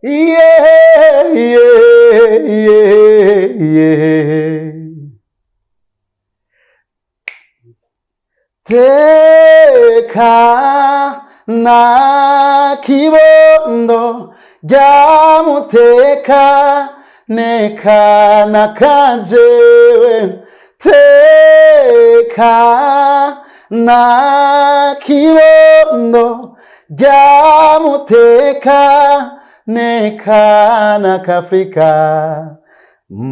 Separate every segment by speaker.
Speaker 1: Yeah. Teka na kibondo ryamuteka neka na kajewe, teka na kibondo ryamuteka neka na kafrika. Mm,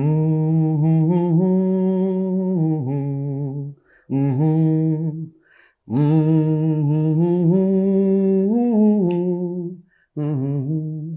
Speaker 1: mm, mm, mm.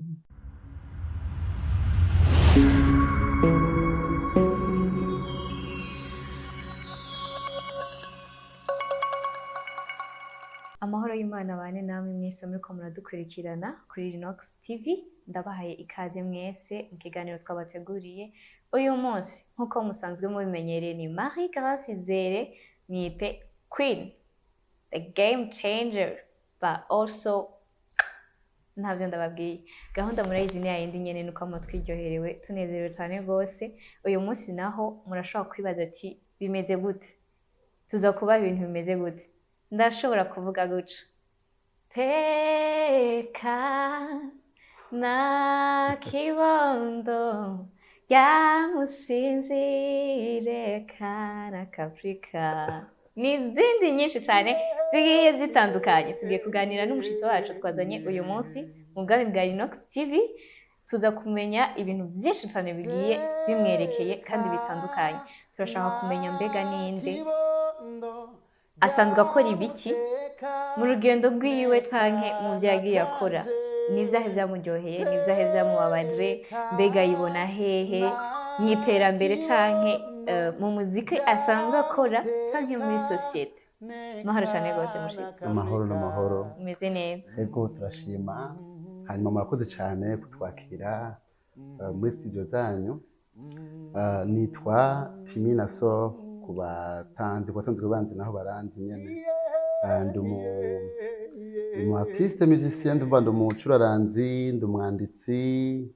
Speaker 2: Amahoro y'Imana bane namwe mwese muriko muradukurikirana kuri Rinox TV. Ndabahaye ikaze mwese mu kiganiro twabateguriye uyu munsi. Nk'uko musanzwe mubimenyereye, ni Marie Grace Izere, mwite Queen, the game changer, but also ntabyo ndababwiye. Gahunda murayizi, ni yayindi nyene, nuko amatwi iryoherewe, tunezerewe cane rwose. Uyu munsi naho murashobora kwibaza ati: "Bimeze gute? Tuza kuba ibintu bimeze gute?" Ndashobora kuvuga guca: teka na kibondo ryamusinzire kana kafurika, n'izindi nyinshi cyane zigiye zitandukanye. Tugiye kuganira n'umushitsi wacu twazanye uyu munsi mu bwami bwa Rinox TV. Tuza kumenya ibintu byinshi cyane bigiye bimwerekeye kandi bitandukanye. Turashaka kumenya: mbega ninde, asanzwe akora ibiki mu rugendo rwiwe canke mu vyo yagiye akora? Ni ivyahe vyamuryoheye? Ni ivyahe vyamubabaje? Mbega yibona hehe mu iterambere canke mu muziki asanzwe akora canke muri sosiyete? Mahoro cane rwose, mushitsi.
Speaker 1: Amahoro n'amahoro.
Speaker 2: Umeze neza?
Speaker 1: Ego, turashima. Hanyuma murakoze cyane kutwakira muri studio zanyu. Nitwa Timi Naso ku batanzi, ku basanzwe banzi naho baranzi nyene. Ndi umu artiste musicien, ndumva ndi umucuraranzi, ndi umwanditsi.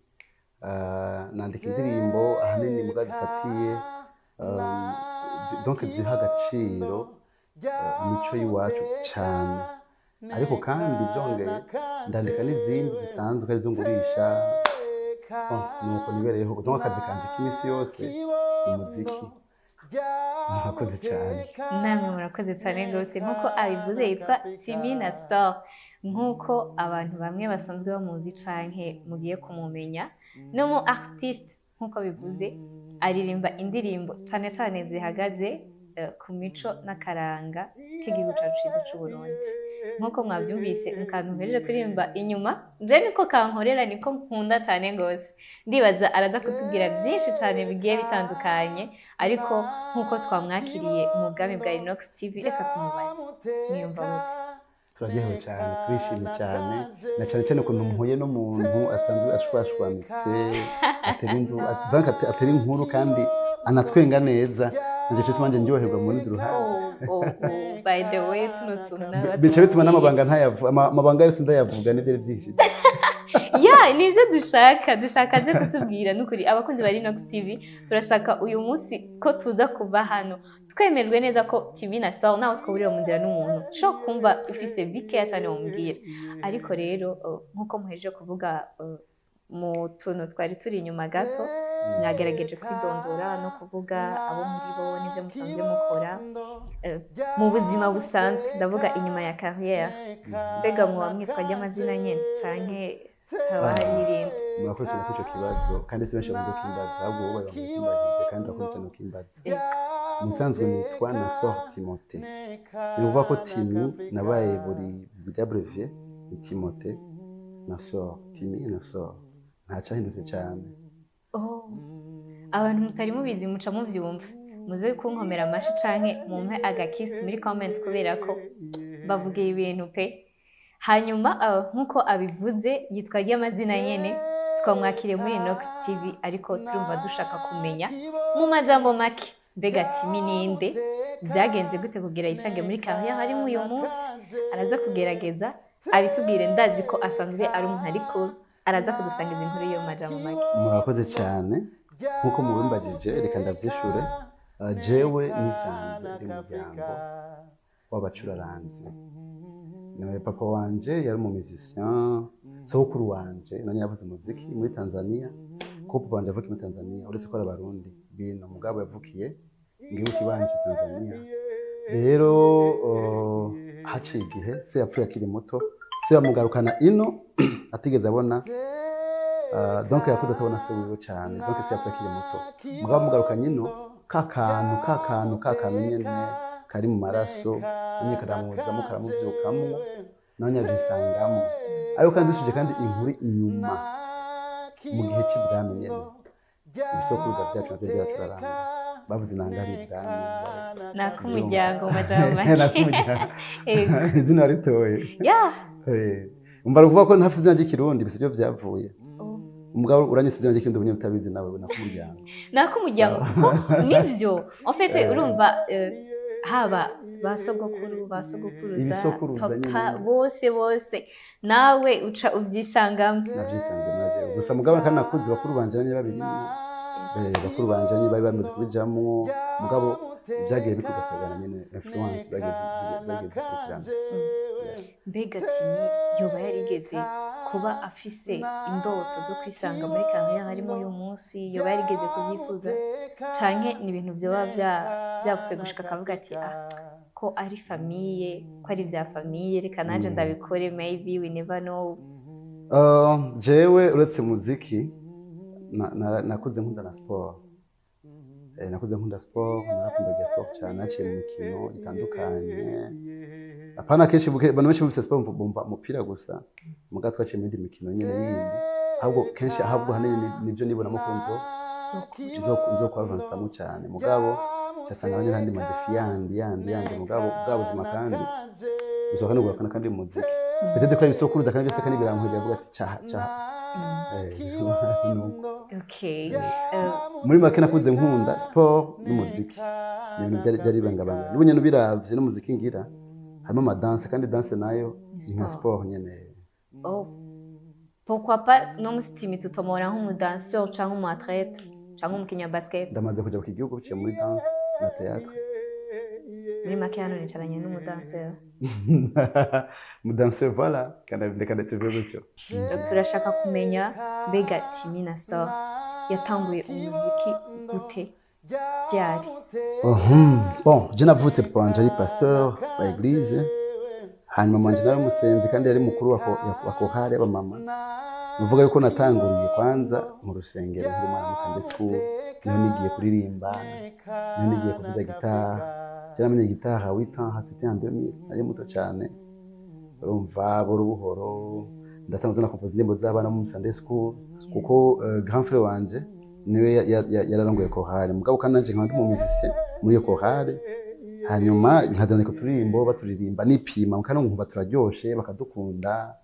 Speaker 1: Nandika indirimbo ahanini muga zifatiye donc ziha agaciro imico y'iwacu cyane, ariko kandi byongeye ndandika n'izindi zisanzwe arizo ngurisha. Oh, nuko nibereyeho, donc akazi kanje k'iminsi yose umuziki. Murakoze cyane.
Speaker 2: Namwe murakoze cyane rwose. Nk'uko abivuze, yitwa Timi Naso. Nk'uko abantu bamwe basanzwe bamuzi canke mugiye kumumenya, ni umu artiste. Nk'uko bivuze, aririmba indirimbo cane cane zihagaze ku mico n'akaranga k'igihugu cacu ciza c'Uburundi. Nk'uko mwavyumvise mu kantu mpejeje kuririmba inyuma, je niko kankorera, niko nkunda cane gose. Ndibaza araza kutubwira byinshi cane bigiye bitandukanye, ariko nk'uko twamwakiriye mu bwami bwa Inox TV, reka tumubaze: mwiyumva gute?
Speaker 1: Turaryohewe cyane, turishimye cyane, na cyane cyane ukuntu mpuye n'umuntu asanzwe ashwashwamitse, atera donc atera inkuru kandi anatwenga neza. Nicyo gituma njye ndyoherwa mu rundi ruhande.
Speaker 2: Oh, by the way, tuno tuntu n'aba
Speaker 1: Bica bituma n'amabanga ntayavuga, amabanga yose ndayavuga, nibyo ari byinshi.
Speaker 2: Ya, nibyo dushaka. Dushaka aze kutubwira. Nukuri, abakunzi ba Rinox TV, turashaka uyu munsi ko tuza kuva hano twemejwe neza ko Timi na Saul nawe twahurira mu nzira n'umuntu ushobora kumva ufise bikeya cyane wamubwira. Ariko rero nk'uko muhejeje kuvuga, mu tuntu twari turi inyuma gato, mwagerageje kwidondora no kuvuga abo muri bo n'ibyo musanzwe mukora mu buzima busanzwe, ndavuga inyuma ya carrière. Mbega muba mwitwa ry'amazina nyene canke haba hari irindi?
Speaker 1: Murakoze cyane kuri icyo kibazo, kandi si benshi bavuga kimbaza, ahubwo wowe bavuga kimbagije, kandi urakoze cyane ukimbaza. Mu bisanzwe nitwa Nasor Timote. Ni ukuvuga ko Timi nabaye buri buri ni Timote Nasor, Timi Nasor, ntacyahindutse cyane.
Speaker 2: Oh, abantu mutari mubizi muca muvyumva, muze kunkomera amashi canke mumpe agakisi muri comment, kubera ko bavuga ibintu pe. Hanyuma nk'uko abivuze, yitwa ry'amazina nyene. Twamwakiriye muri Inox TV, ariko turumva dushaka kumenya mu majambo make: mbega Timi ninde? Byagenze gute kugira yisange muri carrière arimo uyu munsi? Araza kugerageza abitubwire. Ndazi ko asanzwe ari umuntu, ariko Araza kudusangiza inkuru yo majambo make.
Speaker 1: Murakoze cyane. Nk'uko mubimbajije, reka ndavyishure. Jewe nisanze ndi mu muryango w'abacuraranzi. Papa wanje yari umu musicien, sogokuru wanje nanye yavuze umuziki muri Tanzania, kuko papa wanje yavukiye muri Tanzania, uretse ko ari Abarundi bino, mugabo yavukiye mu gihugu kibanyi ca Tanzania. Rero haciye igihe se yapfuye akiri muto, se bamugarukana ino atigeze abona, donc yakuze atabona se wiwe cyane. Donc se yapfuye akiri muto, mugabo bamugarukanye ino, ka kantu nyene kari mu maraso nyene karamuzamo, karamuvyukamwo, nawe nyavyisangamo. Ariko kandi dusubije kandi inkuru inyuma, mu gihe c'ibwami nyene, ibisokuruza vyacu navyo vyaracuraranga, bavuze inanga ari ibwami.
Speaker 2: Nak'umuryango mu majambo make.
Speaker 1: Nak'umuryango.
Speaker 2: Ego.
Speaker 1: Izina ritoye. Umva, ukuvuga ko ntafise izina ry'Ikirundi, bisa ibyo vyavuye. Umugabo uranyise izina ry'Ikirundi ubu nyene utabizi nawe, nak'umuryango.
Speaker 2: Nak'umuryango, kuko nibyo en fait urumva, haba ba sogokuru, ba sogokuruza,
Speaker 1: Ibisokuruza
Speaker 2: papa,
Speaker 1: nyene.
Speaker 2: bose bose, nawe uca ubyisangamo.
Speaker 1: Navyisanze naje gusa, mugabo kandi nakuze bakuru banje nyene babirimwo. Bakuru banje nyene bari bamaze kubijamwo, mugabo byagiye bikugakwegana nyene, influence zagiye zikurikirana.
Speaker 2: Mbega Timi yoba yarigeze kuba afise indoto zo kwisanga muri carrière arimo uyu munsi? Yoba yarigeze kubyifuza, canke ni ibintu vyoba vyapfuye gushika akavuga ati: "Ah, ko ari famille, ko ari vya famille, reka nanje ndabikore, maybe we never know"?
Speaker 1: Jewe uretse muziki nakuze nkunda na sport. Nakuze nkunda sport, narakunda sport cyane, naciye mu mikino itandukanye. Apana kenshi abantu benshi bumvise sport bumva umupira gusa, muga twaciye mu yindi mikino nyene yindi. Ahubwo kenshi, ahubwo hanini nivyo nibonamo ko nzokwavansamwo cyane, mugabo casanga nanje ntandi ma défis yandi yandi yandi, mugabo bwa buzima kandi gusohoka no guhakana kandi mu muziki, peut-être ko ari ibisokuruza kandi byose kandi birankwega, avuga ati caha caha. Nuko.
Speaker 2: Okay.
Speaker 1: Muri make nakuze nkunda sport n'umuziki, ni ibintu byari bibangabanga. N'ubu nyene ubiravye n'umuziki ngira harimo ama danse, kandi danse nayo ni nka
Speaker 2: Sport.
Speaker 1: sport nyene.
Speaker 2: Oh. Pourquoi pas no musi Timi tutomora nk'umu danseur canke umu athlète canke umukinyi wa basket?
Speaker 1: Ndamaze kuja ku gihugu biciye muri danse na théâtre.
Speaker 2: Muri make hano nicaranye n'umu danseur.
Speaker 1: Mu danseur, voilà, kandi reka tuvuge gutyo.
Speaker 2: Turashaka kumenya, mbega Timi Nassor yatanguye umuziki gute, ryari?
Speaker 1: Bon, je navutse papa wanje ari pasteur wa église, hanyuma mama wanje nari umusenzi kandi yari mukuru wa chorale y'abamama. Nuvuga yuko natanguriye kwanza mu rusengero nkiri umwana, muri Sunday school, niho nigiye kuririmba, niho nigiye kuvuza gitari. Je namenye gitari à 8 ans, c'était en 2000, nari muto cyane. Urumva, buhoro buhoro ndatanguza na kompoza indirimbo z'abana mu Sunday school, kuko grand frère wanje niwe yararongoye chorale, mugabo kandi nanje nkaba ndi mu musicien muri iyo chorale. Hanyuma nkazandika uturirimbo, baturirimba nipima, kandi nkumva turaryoshe, bakadukunda.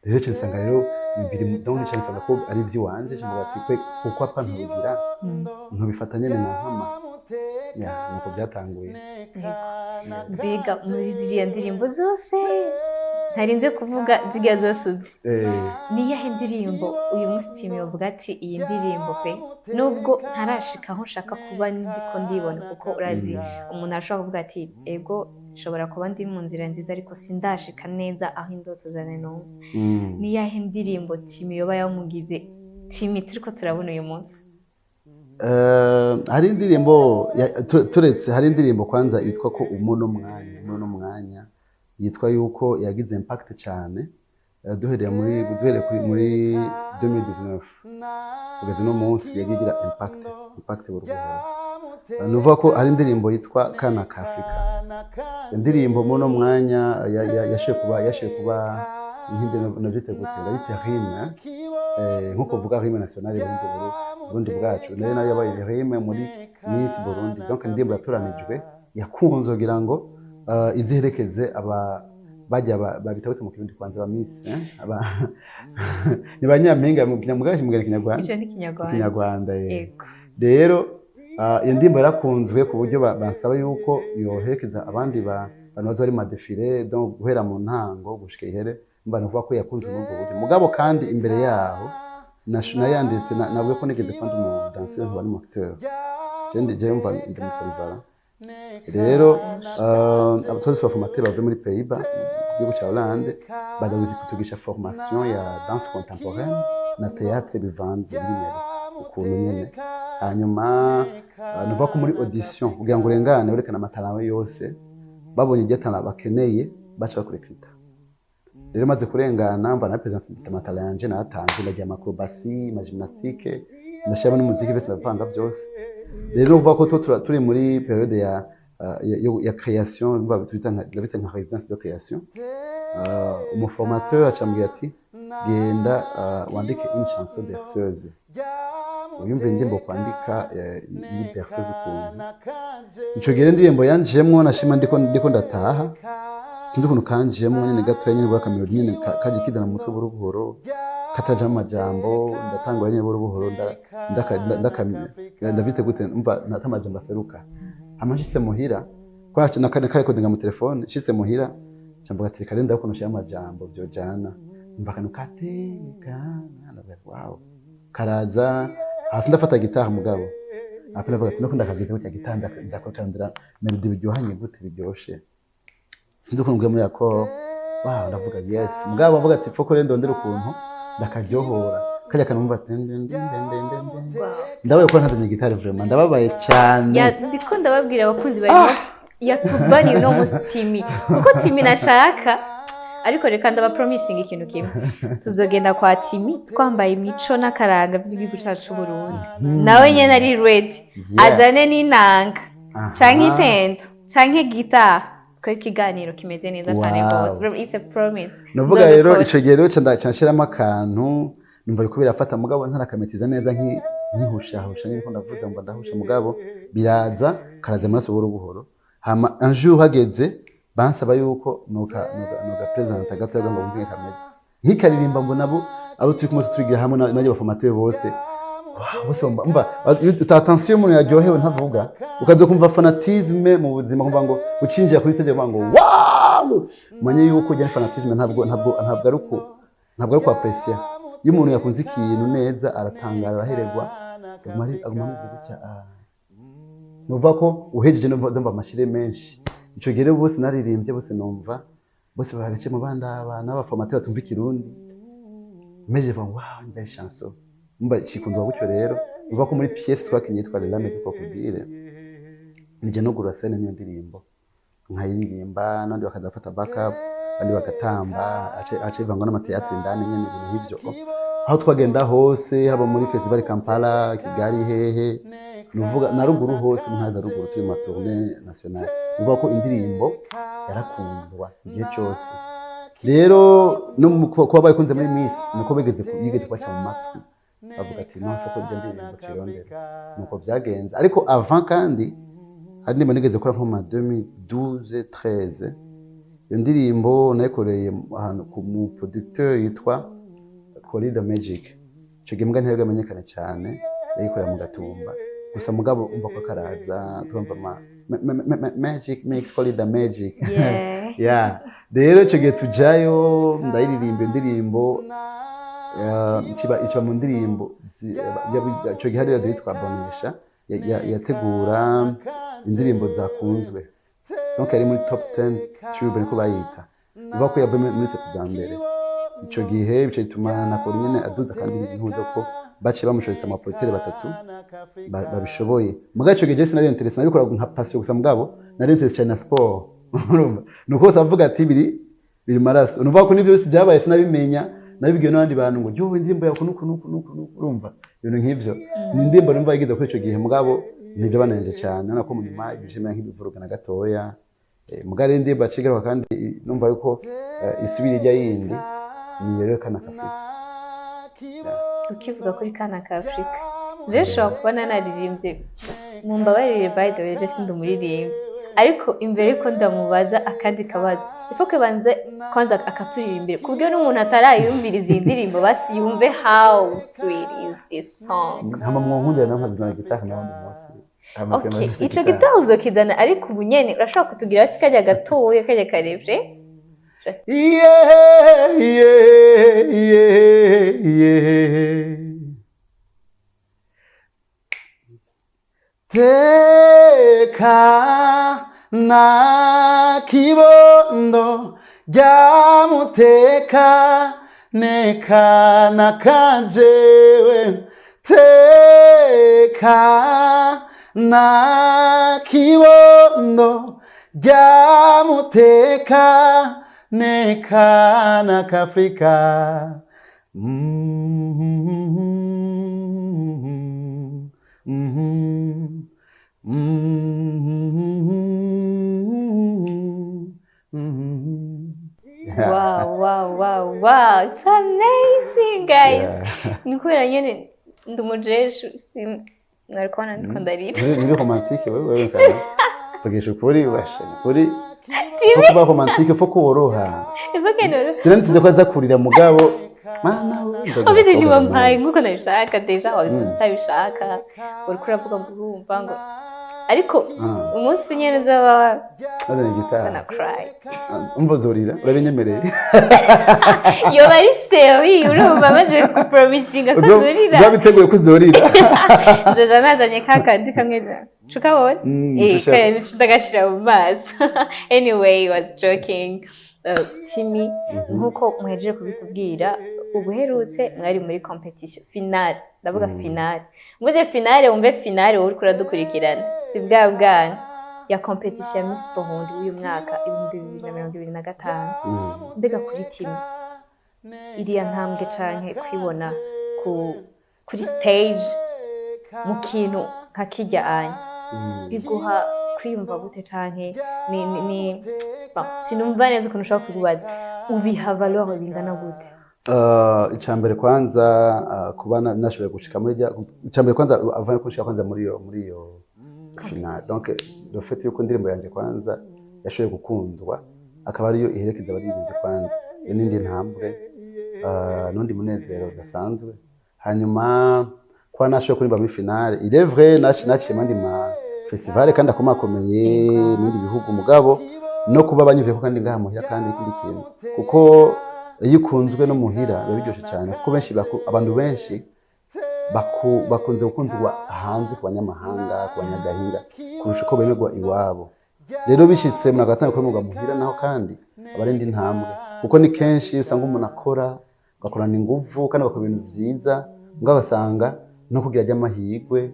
Speaker 1: Rero nca nsanga rero biri, donc nca nsanga ko ari ivy'iwanje, nca mvuga ati kwe pourquoi pas ntubigira, ntubifata nyene na nkama ya, nuko byatanguye.
Speaker 2: Mbega muri ziriya ndirimbo zose ntarinze kuvuga, ziriya zose uzi, niyahe ndirimbo uyu munsi Timi bavuga ati: "Iyi ndirimbo pe, nubwo ntarashika aho nshaka kuba ndiko ndibona"? Kuko urazi, umuntu arashobora kuvuga ati: "Ego, nshobora kuba ndi mu nzira nziza, ariko sindashika neza aho indoto zane numva." Niyahe ndirimbo Timi yoba yamugize Timi turiko turabona uyu munsi?
Speaker 1: Hari indirimbo turetse, hari indirimbo kwanza yitwa ko umuno mwanya, umuno mwanya, yitwa yuko yagize impact cyane. Duhereye muri 2019 kugeza uno munsi yagiye igira impact buhoro buhoro. Ni ukuvuga ko hari indirimbo yitwa Kana ka Afrika. Indirimbo muri uno mwanya yashoboye kuba nk'indi, navyite gute, ndabita hymne, nkuko uvuga hymne nationale Burundi, Burundi bwacu, nayo yabaye hymne muri Miss Burundi. Donc indirimbo yatoranijwe, yakunzwe kugira ngo iziherekeze aba bajya babita gute mu Kirundi kwanza, ba Miss, aba ni ba nyampinga mu Kinyarwanda, mu Kinyarwanda.
Speaker 2: Ico ni Kinyarwanda.
Speaker 1: Kinyarwanda.
Speaker 2: Ego.
Speaker 1: Rero iyo ndirimbo yarakunzwe ku buryo bansaba yuko yoherekeza abandi bantu baza bari mu ma défilé, donc guhera mu ntango gushika ihere. Mba nuvuga ko yakunzwe muri ubwo buryo. Mugabo kandi imbere yaho nayanditse navuga ko nigeze kuba ndi umu danseur, nkaba n'umu acteur. Je ndi, je mva ndi mu polyvalent. Rero abatwari ba formateur bavuye muri Pays-Bas, mu gihugu cya Hollande, baza kutugisha formation ya danse contemporaine na théâtre bivanze birimere ukuntu nyene. Hanyuma nuvuga ko muri audition, kugira ngo urengane werekane ama talents yose, babonye iryo talent bakeneye, baca bakurecruta. Rero maze kurengana, mba na présenta ama talents yanje, naratanze, ndagira ama acrobatie, ama gymnastique, ndashiramo n'umuziki, byose ndavanga byose. Rero uvuga ko turi muri période ya création, mva twita nka, ndabita nka résidence de création. Umuformateur acambwira ati: "Genda wandike une chanson berceuse, uyumve indirimbo kwandika iri berceuse ukuntu." Ico gihe indirimbo yanjemwo, nashima ndiko ndataha, sinzi ukuntu kanjemwo nyene gatoya nyene, bwa ka mélodie nyene kaje kizana mu mutwe buhoro buhoro, katajamo amajambo. Ndatangura nyene buhoro buhoro, ndavyite gute, mva nata amajambo aseruka. Hama nshitse muhira, ko nakarekodinga mu telefone, nshitse muhira jambo ati: "Reka rero ndabe ukuntu nshira amajambo vyojana." Mva akantu katekana, ndavuga ati: "Wow." Karaza hasi, ndafata gitari, mugabo après ndavuga ati: "Nuko ndakagize gutya gitari, nza kurondera mélodie biryohanye gute, biryoshe." Sinzi ukuntu ngiye muri accord, wow, ndavuga yes. Mugabo avuga ati: "Foko rero ndondera ukuntu ndakaryohora kajya." Kanumva ati ndende ndende ndende ndende. Ndabaye ko ntazanye gitari, vraiment ndababaye cyane.
Speaker 2: Ndiko ndababwira abakunzi ba Inbox, yatubaniye uno munsi Timi, kuko Timi nashaka. Ariko reka ndabapromisinga ikintu kimwe: tuzogenda kwa Timi twambaye imico n'akaranga by'igihugu cyacu c'Uburundi, nawe nyene ari ready, azane n'inanga canke itento canke gitari, twari ikiganiro kimeze neza cyane rwose. It's a promise.
Speaker 1: Navuga rero
Speaker 2: Nzobikora.
Speaker 1: Ico gihe rero ca nshiramo akantu, numva biriko birafata, mugabo ntarakameteza neza, nkihushahusha nyine ko ndavuza ngo ndahusha, mugabo biraza, karaza amaraso buhoro buhoro. Hama un jour hageze bansaba yuko noga présenta gatoya ngo bumve kameze, nkikaririmba, mbona abo turi kumwe turigira hamwe n'abandi ba formateur bose, wow, bose mva uta attention, umuntu yaryohewe ntavuga, ukaza kumva fanatisme mu buzima, kumva ngo ucinjira kuri stage ngo wow, umenye yuko ujya fanatisme. Ntabwo ari uko apprécier. Iyo umuntu yakunze ikintu neza, aratangara, arahererwa, aguma ameze gutya. Ah. Nuvuga ko uhejeje numva amashire menshi. Ico gihe rero bose naririmbye, bose numva bose baragace mu bandaba, n'aba formateur batumva ikirundi, meje vuga: "Wow, une belle chanson." Mba cikundwa gutyo. Rero uvuga ko muri pièce twakinye yitwa Les Larmes du Crocodile, nije nugura scène niyo ndirimbo nkayiririmba, n'abandi bakaza bafata backup, abandi bagatamba, aca bivangwa n'ama théâtre indani nyene, ibintu nk'ivyo. Aho twagenda hose, haba muri festival Kampala, Kigali, hehe, nuvuga na ruguru hose, mu ntara za ruguru, turi mu ma tournées nationales. Nuvuga ko indirimbo yarakundwa igihe cyose. Rero no kuba bayikunze muri Miss, nuko bigeze yigeze kubaca mu matwi, bavuga ati: "No ko ibyo ndirimbo tuyirondera." Nuko byagenze. Ariko avant kandi hari indirimbo nigeze gukora nko mu ma 2012 13. Iyo ndirimbo nayikoreye ahantu ku mu producteur yitwa Corida Magic. Ico gihe mbwa ntiyari bwamenyekane cyane, yayikorera mu Gatumba gusa. Mugabo umva ko karaza, turumva magic mix Corida Magic. Yeah, rero icyo gihe tujayo, ndayiririmba indirimbo, ikiba mu ndirimbo ico gihe hari radiyo yitwa Bonesha yategura indirimbo zakunzwe, donc yari muri top 10 tube, niko bayita. Bivuga ko yavuye muri zitatu za mbere ico gihe. Bico bituma nakora nyene aduza kandi ntuza ko baciye bamushoreza ama producteurs batatu babishoboye. Mugabo ico gihe je sinari intéressé, nabikora nka passion gusa. Mugabo nari intéressé cyane na sport, urumva, nuko bose bavuga ati biri mu maraso. Numva ko n'ibyo byose byabaye sinabimenya, nabibwiwe n'abandi bantu ngo: "Yo, indirimbo yawe nuku nuku nuku nuku." Urumva, ibintu nk'ivyo. Ni indirimbo numva yigeze kuri ico gihe, mugabo nibyo bananije cyane, urabona ko mu nyuma ibishimira nk'ibivurugana gatoya. Mugabo rero indirimbo yacigaruka kandi numva yuko isubira ijya yindi, ni rero Kana K'Afurika.
Speaker 2: Ukivuga kuri Kana ka Afurika, je nshobora kuba nanaririmbye, mumbabarire, by the way, je sindi umuririmbyi. Ariko imbere yuko ndamubaza akandi kabazo, ifo banze kwanza akaturirimbira, ku buryo n'umuntu atarayumviriza iyi ndirimbo basi yumve how sweet is this song.
Speaker 1: Hama mwonkundira nawe nkazana gitari n'abandi munsi. Hama
Speaker 2: Okay,
Speaker 1: twemera dufise
Speaker 2: ico
Speaker 1: gitari.
Speaker 2: gitari uzokizana, ariko ubu nyene urashobora kutugira hasi kajya gatoya, kajya karebye.
Speaker 1: Yeah. Teka na kibondo ryamuteka neka na kajewe, teka na kibondo ryamuteka neka na kafrika. Mm, mm, mm, mm.
Speaker 2: Wow, it's amazing, guys. Ni kubera nyene ndi umujeshi, mwari kubona ndiko ndarira.
Speaker 1: Muri romantique wewe kana vugisha ukuri, washe ukuri, faut kuba romantique, faut kuworoha.
Speaker 2: Ivuge noro.
Speaker 1: Jya niteze ko aza kurira, mugabo mana we.
Speaker 2: Obite ntiwampaye nkuko nabishaka. Déjà wabikoze utabishaka, uriko uravuga ngo urumva ngo, ariko umunsi nyene uzaba
Speaker 1: Nazanye gitari.
Speaker 2: gonna cry.
Speaker 1: Umva, uzorira, urabinyemereye?
Speaker 2: Yoba ari seri, urumva maze kupromisinga ko nzurira.
Speaker 1: Uzabiteguye ko uzorira.
Speaker 2: Nzoza nazanye ka kandi kamwe cukabona.
Speaker 1: Dushaka.
Speaker 2: Kandi ndagashira mu maso. Anyway, was joking. Timi, nkuko muhejeje kubitubwira, ubuherutse mwari muri competition finale. Ndavuga finale, mvuze finale wumve finale, wowe uriko uradukurikirana, si bwa bwana ya competition ya Miss Burundi w'uyu mwaka 2025. Mbega kuri Timi, iriya ntambwe canke kwibona kuri stage mu kintu nka kirya anya biguha kwiyumva gute? Canke ni bon, sinumva neza ukuntu ushobora kubibaza, ubiha valeur bingana gute?
Speaker 1: Icambere kwanza, kuba nashoboye gushika muri rya, icambere kwanza avant ko nshika kwanza muri iyo finale, donc le fait yuko indirimbo yanje kwanza yashoboye gukundwa, akaba ariyo iherekeza abaririmbyi kwanza, iyo n'indi ntambwe, n'undi munezero udasanzwe. Hanyuma kuba nashoboye kuririmba muri finale, il est vrai naciye mu yandi ma festival kandi akomakomeye mu bindi bihugu, mugabo no kuba banyumviye ko kandi ngaha muhira, kandi ikindi kintu, kuko iyo ukunzwe no muhira biba biryoshe cyane, kuko benshi abantu benshi bakunze gukundwa hanze ku banyamahanga, ku banyagahinga, kurusha uko bemerwa iwabo. Rero bishitse umuntu agatanga kwemerwa muhira naho, kandi aba ari indi ntambwe, kuko ni kenshi usanga umuntu akora, agakorana inguvu kandi agakora ibintu vyiza, mugabo ugasanga no kugira ry'amahirwe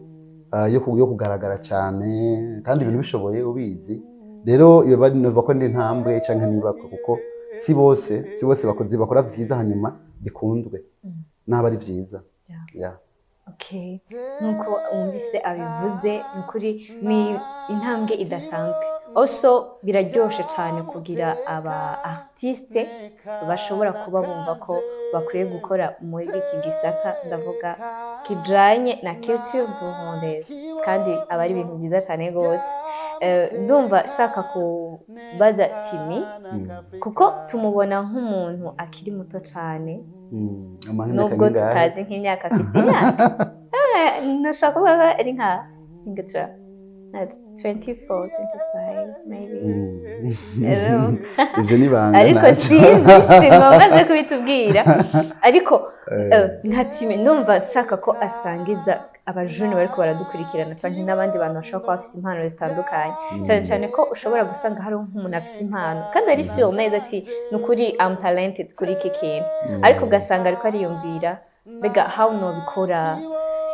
Speaker 1: yo kugaragara cyane, kandi ibintu bishoboye ubizi. Rero iyo bari nova ko ndi intambwe canke nibakwe, kuko si bose bakozi bakora vyiza hanyuma bikundwe n'aba ari vyiza. Yeah.
Speaker 2: Okay. Nkuko wumvise abivuze, ni ukuri ni intambwe idasanzwe. Also biraryoshe cyane kugira aba artiste bashobora kuba bumva ko bakwiye gukora muri iki gisata, ndavuga kijanye na culture burundaise, kandi aba ari ibintu byiza cyane rwose. Ndumva shaka kubaza Timi, kuko tumubona nk'umuntu akiri muto cyane,
Speaker 1: Amahina
Speaker 2: nubwo
Speaker 1: kangahe?
Speaker 2: Tutazi nk'imyaka afise. Imyaka, nashaka kuvuga ko ari nka ngira nka 24, 25 maybe. Rero,
Speaker 1: Ivyo ni ibanga
Speaker 2: ariko
Speaker 1: ntacyo.
Speaker 2: Sinzi, singombwa ze kubitubwira, ariko nka Timi ndumva nshaka ko asangiza abajuni bariko baradukurikirana canke n'abandi bantu bashobora kuba bafise impano zitandukanye, cyane cyane ko ushobora gusanga hari nk'umuntu afise impano kandi ari sure neza ati ni ukuri I'm talented kuri iki kintu, ariko ugasanga ariko ariyumvira: mbega how nobikora?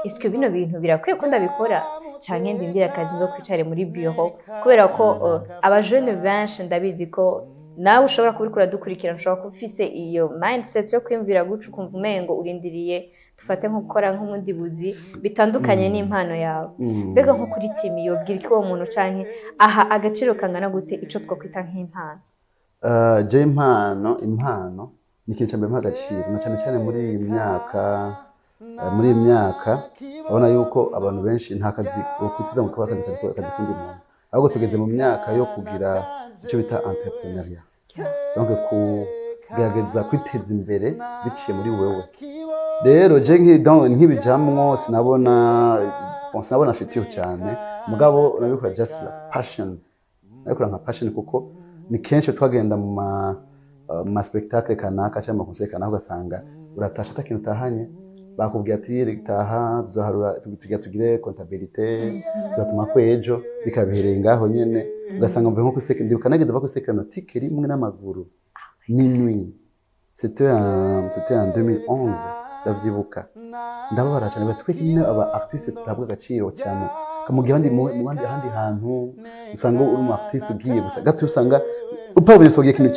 Speaker 2: Est-ce bino bintu birakwiye ko ndabikora canke ndindira akazi ngo kwicare muri bureau? Kubera ko abajene benshi, ndabizi ko nawe ushobora kuba uriko uradukurikirana, ushobora kuba ufise iyo mindset yo kwiyumvira guca, ukumva umengo urindiriye dufate nko gukora nk'ubundi buzi bitandukanye n'impano yawe. Mbega nko kuri Timi, yobwira iki uwo muntu, canke aha agaciro kangana gute ico twokwita nk'impano?
Speaker 1: Je impano ni ikintu cya mbere mpa agaciro, na cyane cyane muri iyi myaka urabona yuko abantu benshi nta kazi bokwitiza ngo kaba akazi k'undi muntu, ahubwo tugeze mu myaka yo kugira icyo bita entrepreneuriat, donc kugerageza kwiteza imbere biciye muri wewe. Rero je donc nk'ibijamwo sinabona, bon, sinabona future cyane, mugabo nabikora just like passion, nabikora nka passion, kuko ni kenshi twagenda mu ma Ma spectacle kanaka cyangwa ama concert kanaka, ugasanga uratasha ata kintu utahanye. Bakubwiye ati taha, tuzaharura, tugira tugire comptabilité, tuzatuma ko ejo bikabihereye ngaho nyene. Ugasanga mvuye nko kuri, ndibuka nageze va kuri sekano tike rimwe n'amaguru minuit, c'était en 2011, ndavyibuka, ndababara cyane. Bati twese nyine aba artiste tutabwa agaciro cyane mu gihe ahandi mu handi ahandi hantu usanga uri umu artiste ugiye gusa gato, usanga upavuye usohoye ikintu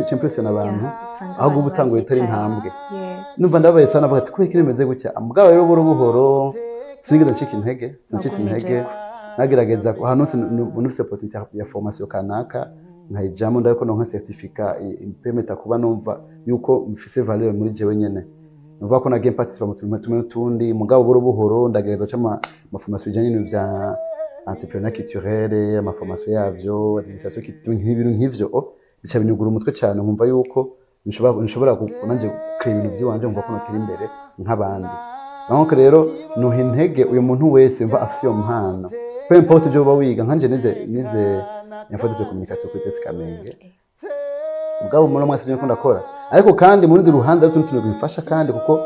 Speaker 1: c'impressionna abantu,
Speaker 2: Usanga
Speaker 1: ahubwo uba
Speaker 2: abantu
Speaker 1: utanguye utari
Speaker 2: bavyitayeho.
Speaker 1: intambwe.
Speaker 2: Yeah.
Speaker 1: Numva ndabaye sana, avuga ati kubera ikintu bimeze gutya. Mugabo rero buhoro buhoro sinigeze ncika intege, sincitse
Speaker 2: Wagumije.
Speaker 1: intege. Nagerageza ahantu hose nufise opportunité ya formation kanaka nkayijamo, ndabona ko nka certificat impermettre kuba numva yuko mfise valeur muri jewe nyene. Numva ko nagiye participa mu tuntu tumwe n'utundi, mugabo buhoro buhoro ndagerageza guca ama formation bijanye n'ibintu vya entrepreneuriat culturel, ama formation yavyo, administration culturelle, nk'ibintu nk'ivyo. Oh, bica binyugura umutwe cyane, nkumva yuko nshobora nanje gukora ibintu by'iwanje, nkumva ko notera imbere nk'abandi. Donc rero nuha intege uyu muntu wese mva afise iyo mpano, peu importe ibyo uba wiga. Nkanje nize informatique de communication kuri ETS Kamenge, mugabo muri mwese ibyo ndakora, ariko kandi mu rundi ruhande ari utundi tuntu bimfasha, kandi kuko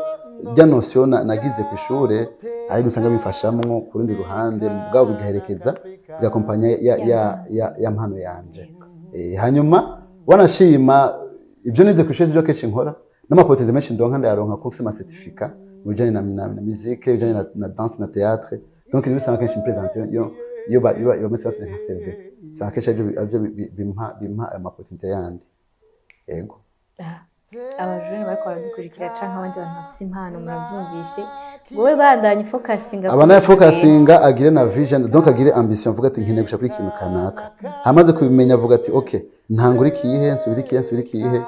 Speaker 1: rya notion nagize ku ishure ari usanga bimfashamwo ku rundi ruhande, mugabo bigaherekeza, bigakompanya ya mpano yanje. Hanyuma wanashima ibyo nize ku ishuri, ibyo kenshi nkora n'ama opportunités menshi ndonka ndayaronka kuko mfise ama certificat mu bijanye na musique, bijanye na danse na théâtre. Donc niyo usanga kenshi mprésente iyo bameze bose nka CV, usanga kenshi aribyo bimpa ayo ma opportunités yandi. Yego.
Speaker 2: Abajene bariko baradukurikira canke abandi bantu bafise impano, muravyumvise, wowe bandanye focusinga.
Speaker 1: Abana focusinga, agire na vision, donc agire ambition, avuga ati nkeneye gushaka kuri ikintu kanaka. Hamaze kubimenya avuga ati ok, ntangura ikihe, nsubira ikihe, nsubira ikihe,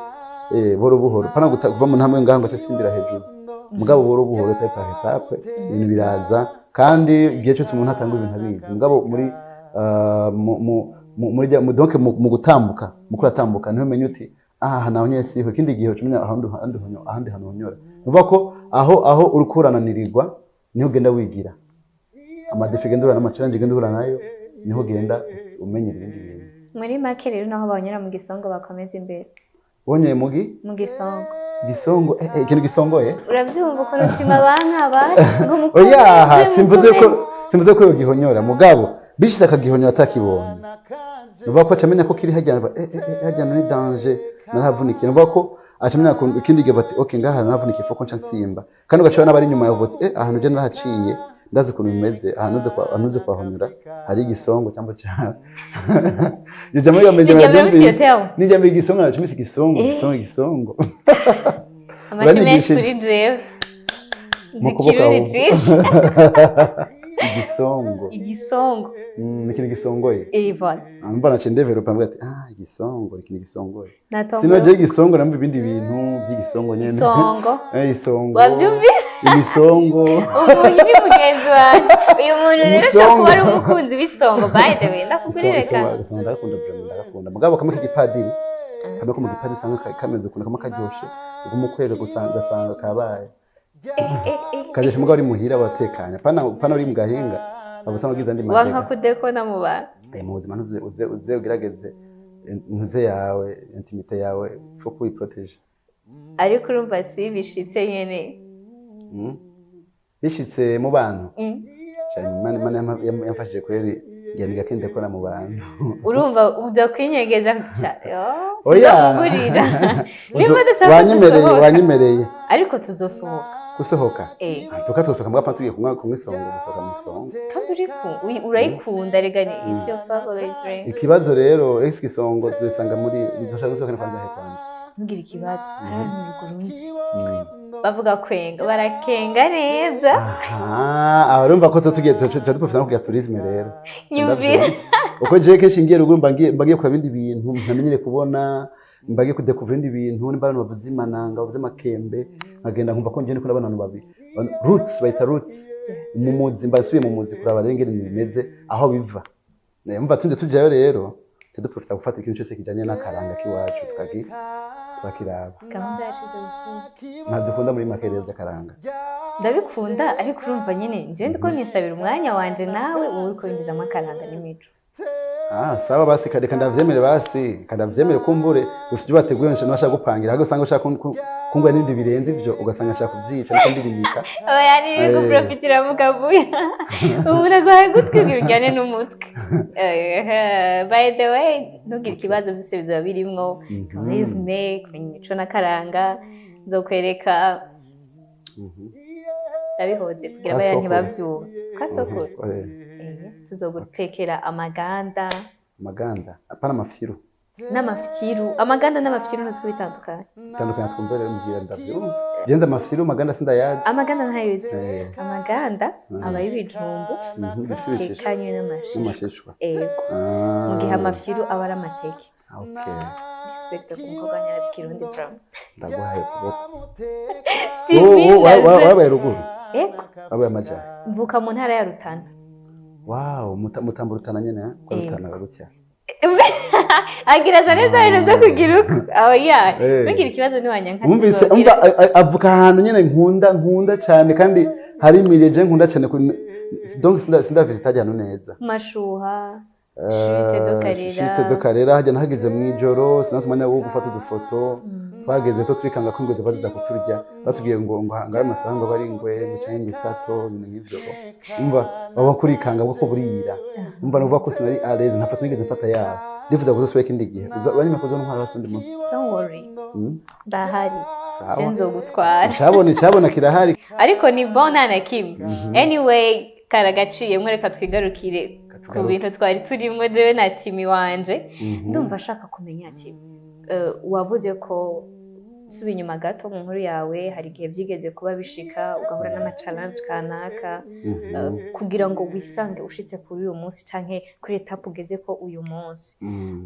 Speaker 1: buhoro buhoro, pana kuva mu ntambwe ngaho ngo ace simbira hejuru, mugabo buhoro buhoro, étape par étape, ibintu biraza. Kandi igihe cyose umuntu atanga ibintu abizi, mugabo muri donc mu gutambuka, mu kuratambuka niho umenya uti aha naho nyine siho. Ikindi gihe uca umenya ahandi hantu honyora. Ni ukuvuga ko aho uriko urananirirwa niho ugenda wigira ama défis, ugenda uhura n'ama challenge, ugenda uhura nayo, niho ugenda umenyera ibindi bintu.
Speaker 2: Muri make rero, naho banyura mu gisongo bakomeza imbere.
Speaker 1: Wonyeye mugi
Speaker 2: Mu gisongo.
Speaker 1: Gisongo, ikintu gisongoye.
Speaker 2: Urabyumva ukuntu mutima banka basi ngo mukomeze.
Speaker 1: Oya, simvuze ko
Speaker 2: Mukomeze.
Speaker 1: simvuze ko yogihonyora, mugabo bishitse akagihonyora atakibonye, nuvuga ko acamenya ko kiri hajya, hajya ni danger, narahavunikiye. Nuvuga ko acamenya ko ikindi gihe bati ok, ngaha naravunikiye, faut ko nca nsimba. Kandi ugaca n'abari inyuma yawe bati ahantu je narahaciye, ndazi ukuntu bimeze, ahantu uze kuhahonyora hari igisongo cyangwa cya nijya muri iyo.
Speaker 2: Nijya muri Siyoteli.
Speaker 1: Nijya muri igisongo, nacumise igisongo. Igisongo, igisongo.
Speaker 2: Amashi menshi.
Speaker 1: Uranyigishije.
Speaker 2: Kuri jewe
Speaker 1: Mu kuboko
Speaker 2: zikirundi
Speaker 1: ahubwo.
Speaker 2: cisha.
Speaker 1: Igisongo.
Speaker 2: Igisongo.
Speaker 1: Ni ikintu gisongoye.
Speaker 2: Voilà.
Speaker 1: Mbona naciye ndevelopa, mvuga ati ah, igisongo ni ikintu gisongoye.
Speaker 2: Natomboye.
Speaker 1: Sino je igisongo namva ibindi bintu by'igisongo nyene.
Speaker 2: Isongo.
Speaker 1: Isongo.
Speaker 2: Wabyumvise?
Speaker 1: Imisongo.
Speaker 2: Ubu ni mugenzi wanjye uyu muntu rero ushobora kuba
Speaker 1: Umusongo.
Speaker 2: ari umukunzi w'isongo. By the way, ndakugurire
Speaker 1: Isongo, isongo ndakunda vraiment, ndakunda. Mugabo kamwe k'igipadiri, kamwe ko mu gipadiri usanga kameze ukuntu, kamwe karyoshe, uguma ukwega gusa ugasanga kabaye karyoshe. Mugabo uri muhira watekanye, pana uri mu gahinga aba usanga ugize andi
Speaker 2: Wanka
Speaker 1: madega.
Speaker 2: Kudekona mu bantu.
Speaker 1: Mu buzima ntuze uze ugerageze ntuze yawe, intimité yawe faut kuyiprotéger.
Speaker 2: Ariko urumva si bishitse nyene.
Speaker 1: Bishitse mu bantu. Cyane Imana yamfashije kweri, ngenda gake ndakora mu bantu.
Speaker 2: Urumva uja kwinyegeza cyane.
Speaker 1: Oya.
Speaker 2: Sinzakugurira niba udashaka
Speaker 1: Wanyemereye.
Speaker 2: gusohoka.
Speaker 1: Wanyemereye.
Speaker 2: Ariko tuzosohoka.
Speaker 1: Gusohoka?
Speaker 2: Eh.
Speaker 1: Tuka tugasohoka mbwa tugiye kunywa isongo, gusohoka mu isongo.
Speaker 2: Kandi urayikunda rega, ni is your favorite drink.
Speaker 1: Ikibazo rero ese isongo tuzisanga muri nzoshaka gusohoka kwanza he kwanza?
Speaker 2: Ntugire ikibazo, hari abantu ruguru nzi bavuga kwenga, barakenga neza.
Speaker 1: Aha, aho urumva ko tugiye tuca duprofita no kugira tourisme rero.
Speaker 2: Nyumvira.
Speaker 1: Uko jewe kenshi ngiye ruguru mba ngiye kuraba ibindi bintu ntamenyere kubona, mba ngiye kudécouvra ibindi bintu, nimba abantu bavuze imananga, bavuze amakembe, nkagenda nkumva ko ngiye ndiko ndabona abantu babi roots, bayita roots, mu muzi, mba nsubiye mu muzi kuraba rero ingene ibintu bimeze, aho biva. Mva tunze tujayo rero tuca duprofita gufata ikintu cyose kijanye n'akaranga k'iwacu tukakiraba.
Speaker 2: Gahunda yacu izo.
Speaker 1: Ntabyo ukunda muri make rero by'akaranga?
Speaker 2: Ndabikunda, ariko urumva nyine njyewe ndiko nisabira umwanya wanje, nawe wowe uriko winjizamo akaranga n'imico.
Speaker 1: Ah, sawa basi, reka ndavyemere basi, kandavyemere. Kumbure gusa ibyo bateguye nshaka gupangira, ahubwo usanga ushaka kungura n'ibindi birenze ivyo, ugasanga nshaka kuvyica niko ndirimika.
Speaker 2: Oya, ni guprofitira mu kavuyo. Ubu naguhaye gutwi ujyane n'umutwe. By the way, ntugire ikibazo, byose bizaba birimwo charisme, kumenya imico n'akaranga. Nzokwereka, ndabihoze kugira
Speaker 1: Kwa
Speaker 2: abaya
Speaker 1: sokuru.
Speaker 2: ntibavyumve kwa sokuru. Tuzogutekera amaganda.
Speaker 1: Amaganda, apana amafyiru?
Speaker 2: N'amafyiru. Amaganda n'amafyiru ntuzi ko bitandukanye?
Speaker 1: Bitandukanye, twumve rero, mbwira ndavyumva. Genza amafyiru, amaganda sindayazi.
Speaker 2: Amaganda ntayo uzi?
Speaker 1: Eh.
Speaker 2: Amaganda aba y'ibijumbu
Speaker 1: Bifise ibishishwa.
Speaker 2: Atekanywe n'amashishwa.
Speaker 1: N'amashishwa.
Speaker 2: Ego.
Speaker 1: Ah.
Speaker 2: Mu gihe amafyiru aba ari amateke.
Speaker 1: Okay.
Speaker 2: Respect ku mukobwa nyarazi Kirundi from
Speaker 1: Ndaguhaye ukuboko.
Speaker 2: Timi.
Speaker 1: Wabaye ruguru?
Speaker 2: Ego.
Speaker 1: Wabaye amajyana?
Speaker 2: Mvuka mu ntara ya Rutana.
Speaker 1: Wow, mutamba Rutana nyene, eh? Kwa
Speaker 2: Ego.
Speaker 1: Rutana gutya.
Speaker 2: Agira za neza ibintu byo kugira uko aho ya.
Speaker 1: Eh.
Speaker 2: Ntugire ikibazo, niwanyanka
Speaker 1: Wumvise
Speaker 2: sinzobwira.
Speaker 1: umva avuka ahantu nyene nkunda cyane, kandi hari imireje nkunda cyane donc sinda visita ahantu neza.
Speaker 2: Mashuha, Chute de Karera.
Speaker 1: Chute de Karera hajya nahageze mw'ijoro, sinasi umwanya wo gufata udufoto. Twageze to turikanga ko ingwe ziba ziza kuturya. Batubwiye ngo ari amasaha ngo bari ingwe ngo canke ngo isato, ibintu nk'ivyo. Umva baba kurikanga kuko burira. Umva nuvuga ko sinari à l'aise, nta foto nigeze mfata yabo. Ndifuza kuzosubira ikindi gihe. Uranyuma kuzontwara hasi undi munsi.
Speaker 2: Don't worry, ndahari.
Speaker 1: Sawa.
Speaker 2: Je nzogutwara.
Speaker 1: Icabona kirahari.
Speaker 2: Ariko ni bon, nta na kimwe. Anyway, karagaciyemwo, reka twigarukire ku
Speaker 1: Katugaruke.
Speaker 2: bintu twari turimo jewe na Timi wanje. Ndumva ashaka kumenya ati wavuze ko suba inyuma gato mu nkuru yawe, hari igihe byigeze kuba bishika ugahura n'ama challenge kanaka, kugira ngo wisange ushitse kuri uyu munsi canke kuri étape ugeze ko uyu munsi.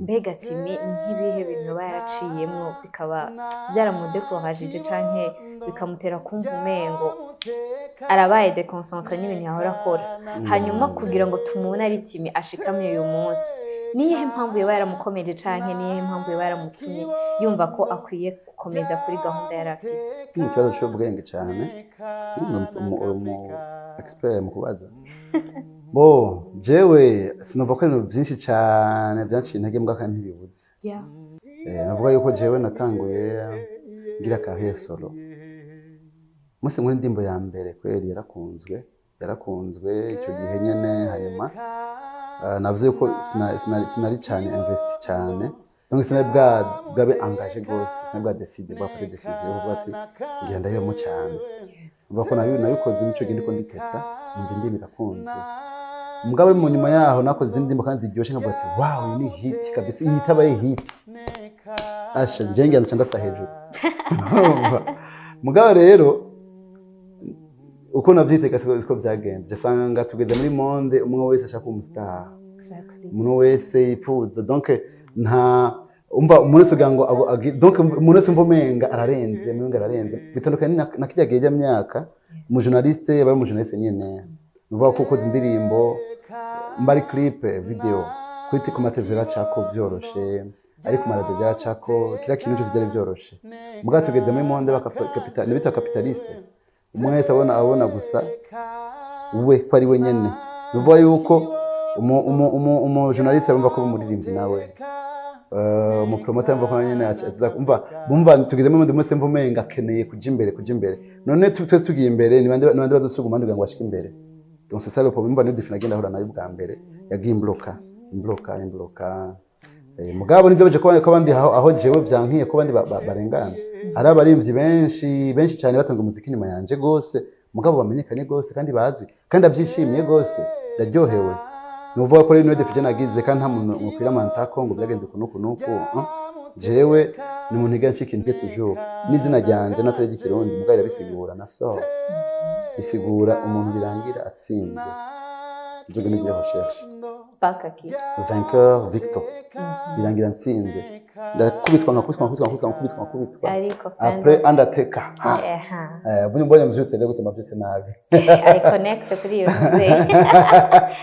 Speaker 2: Mbega Timi, nk'ibihe bintu aba yaraciyemwo bikaba byaramudekorajije canke bikamutera kumva umengo arabaye déconcentré n'ibintu yahora akora, hanyuma kugira ngo tumubone ari Timi ashikamye uyu munsi? Niyihe mpamvu yoba yaramukomeje canke niyihe mpamvu yoba yaramutumye yumva ko akwiye gukomeza kuri gahunda yari afise?
Speaker 1: Ni ikibazo cy'ubwenge cyane. Umu expert mu kubaza. Bo jewe sinumva ko ibintu byinshi cyane byanciye intege mbwa, kandi ntibibuze. Navuga yuko jewe natanguye ngira carrière solo. Umunsi nkuru indirimbo ya mbere kweri yarakunzwe icyo gihe nyene. Hanyuma navuze yuko sinari cyane investi cyane, donc sinari bwabe engagé gose, sinari bwa décide, bwafate décision yo kuvuga ati ngira ndabibamo cyane. Uvuga ko nabikoze mico gihe ndiko nditesta, numva indirimbo irakunzwe. Mugabo mu nyuma yaho nakoze izindi ndirimbo kandi ziryoshe, nkavuga ati wow, iyi ni hit kabisa, iyi itabaye hit asha njye ngira nca ndasa hejuru. Urumva? Mugabo rero uko navyitega siko byagenze. Usanga tugeze muri monde umwe wese ashaka kuba umu star. Umuntu wese yipfuza, donc nta umva umuntu wese ugira ngo donc umuntu wese umva umenga ararenze, umenga ararenze. Bitandukanye na kirya gihe myaka umu journaliste yaba ari umu journaliste nyene. Ni ukuvuga ko ukoze indirimbo, mba ari clip video kuri ku mateleviziyo iracako byoroshe, ari ku maradiyo byaracako, kiriya kintu cyose byari byoroshe. Mugabo tugeze muri monde bita capitaliste, umwe wese abona gusa we ko ari we nyene. Ni ukuvuga yuko umu journaliste yumva ko umuririmbyi nawe, umu promoter yumva ko nyene aza umva bumva tugeze mu monde mwese mva umenga akeneye kuja imbere. None twese tugiye imbere, ni bande badusuguma kugira ngo bashike imbere? Donc c'est ça le problème. Umva, niyo défi nagenda ahura nayo bwa mbere, yagiye imbloka. Mugabo nibyo baje kubona ko abandi aho jewe byankiye ko abandi barengana. Hari abarimvyi benshi benshi cyane batanga umuziki inyuma yanje gose, mugabo bamenyekanye gose kandi bazwi, kandi abyishimiye gose, ndaryohewe. Ni ukuvuga ko rero niyo défi nagize, kandi nta muntu umupira mantako ngo byagenze uku n'uku n'uku, eh? Jewe ni umuntu igana ncika intege toujours, n'izina ryanje natari ry'ikirundi, mugabo irabisigura na so bisigura umuntu birangira atsinze. Nzoga nigire recherche.
Speaker 2: Paka ki.
Speaker 1: Vainqueur, victor, birangira ntsinze. Ndakubitwa, nkakubitwa, nkakubitwa, nkakubitwa, nkakubitwa, nkakubitwa.
Speaker 2: Ariko
Speaker 1: après undertaker.
Speaker 2: Eha.
Speaker 1: Mbonye mvyutse rero gutema vyose nabi.
Speaker 2: I connect kuri iyo ntuze,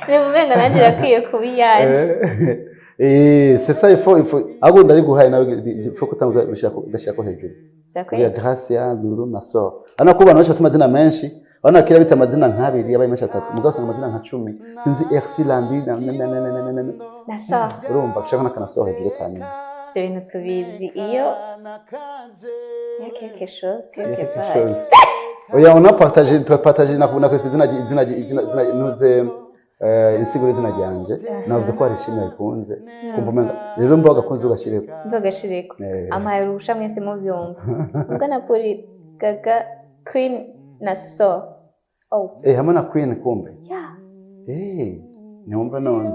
Speaker 2: ni umenga nanjye irakwiye kuba iyanje.
Speaker 1: C'est ça, il faut ahubwo ndariguhaye nawe, il faut kutanga ugashirako hejuru.
Speaker 2: Vyakweli.
Speaker 1: Kugira Gracia Lulu na so, urabona ko abantu benshi bafite amazina menshi. Urabona kera bita amazina nk'abiri, yabaye menshi atatu, mugabo usanga amazina nka 10, sinzi, RC Landi na na na na na na na.
Speaker 2: Na so.
Speaker 1: Urumva gushaka n'akanasoho hejuru kanyuma.
Speaker 2: Ivyo bintu tubizi iyo il y a quelque chose quelque
Speaker 1: Quelque
Speaker 2: part.
Speaker 1: chose. Oya, on a partagé, tu as partagé, nakwise izina nuze insiguro y'izina ryanje. Navuze ko hari ishimwe rikunze kumva umenga rero mba gakunze ugashireko.
Speaker 2: Nzogashireko. Ampaye uruhusha, mwese muvyumva ubwo na Puri Gaga Queen na so, oh.
Speaker 1: Hamwe na Queen kumbe.
Speaker 2: Yeah.
Speaker 1: Ntiwumva none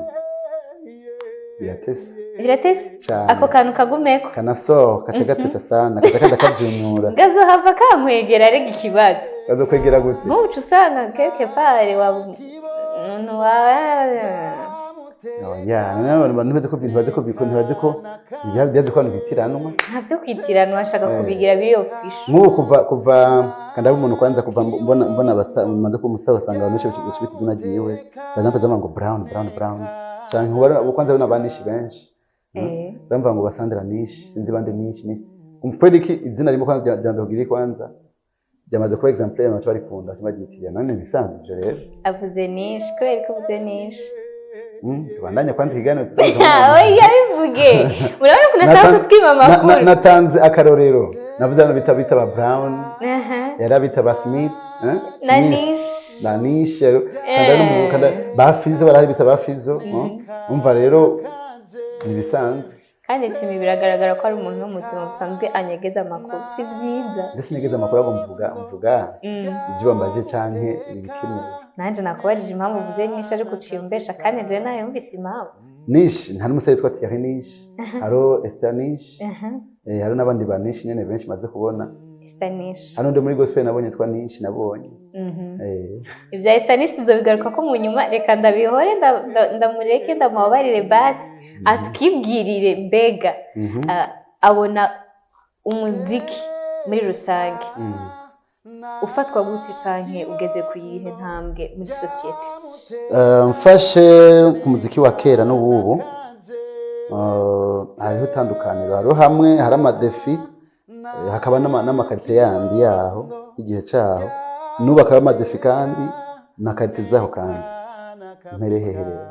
Speaker 1: biratesa.
Speaker 2: Biratese.
Speaker 1: Cyane.
Speaker 2: Ako kantu kagumeko.
Speaker 1: Kanaso kaca gatesa sana, kaca kaza kavyunyura.
Speaker 2: Ngazohava kankwegera arega ikibazo.
Speaker 1: Kazokwegera gute?
Speaker 2: Ntuca usanga quelque part wa umuntu wawe.
Speaker 1: Oya, abantu ntibazi ko ntibazi ko byazi ko abantu bitiranwa.
Speaker 2: Ntavyo kwitiranwa, nshaka kubigira biri official.
Speaker 1: Nk'ubu kuva kanda umuntu kwanza kuva mbona abasta maze kuba umustar, usanga abantu benshi bita izina ryiwe bazampa ngo Brown, Brown, Brown, canke ubu kwanza bano banishi benshi. Bamva ngo basandra nishi, sinzi bande nishi ni kubera iki izina rimwe kwanza rya Ndogiri kwanza ryamaze kuba exemplaire, abantu barikunda baryitiriye none bisanzwe ivyo rero.
Speaker 2: Avuze nishi kubera ko uvuze nishi.
Speaker 1: Tubandanye kwanza ikiganiro tusanzwe.
Speaker 2: Oya, bivuge, murabona ukuntu ashaka kutwima amakuru.
Speaker 1: Natanze akarorero, navuze hano bita ba Brown, yari abita ba Smith, eh?
Speaker 2: Na
Speaker 1: Smith.
Speaker 2: nishi.
Speaker 1: Na nishi kanda no mu kanda ba Fizo barahari bita ba Fizo, umva rero nibisanzwe.
Speaker 2: Kandi Timi biragaragara ko ari umuntu wo mu buzima busanzwe anyegeza amakuru, si byiza.
Speaker 1: Ndetse nigeze amakuru ahubwo mvuga ibyo bambaje canke ibikenewe.
Speaker 2: Nanje nakubajije impamvu uvuze nyinshi, ariko uciye umbesha kandi je nayumvise impamvu.
Speaker 1: Nishi nta n'umusore yitwa Thierry Nishi, hariho Esther Nishi, hariho n'abandi ba Nishi nyene benshi maze kubona.
Speaker 2: Esther Nishi.
Speaker 1: Hano ndi muri gospel nabonye yitwa Nishi nabonye.
Speaker 2: Ibya Esther Nishi tuzobigaruka ko mu nyuma, reka ndabihore, ndamureke, ndamubabarire basi atwibwirire mbega abona umuziki muri rusange ufatwa gute canke ugeze ku yihe ntambwe muri sosiyete?
Speaker 1: Mfashe ku muziki wa kera n'ububu, hariho itandukaniro, hariho hamwe hari ama défis, hakaba n'ama qualités yandi yaho igihe caho, n'ubu akaba ama défis kandi na qualité zaho. Kandi mpere hehe rero?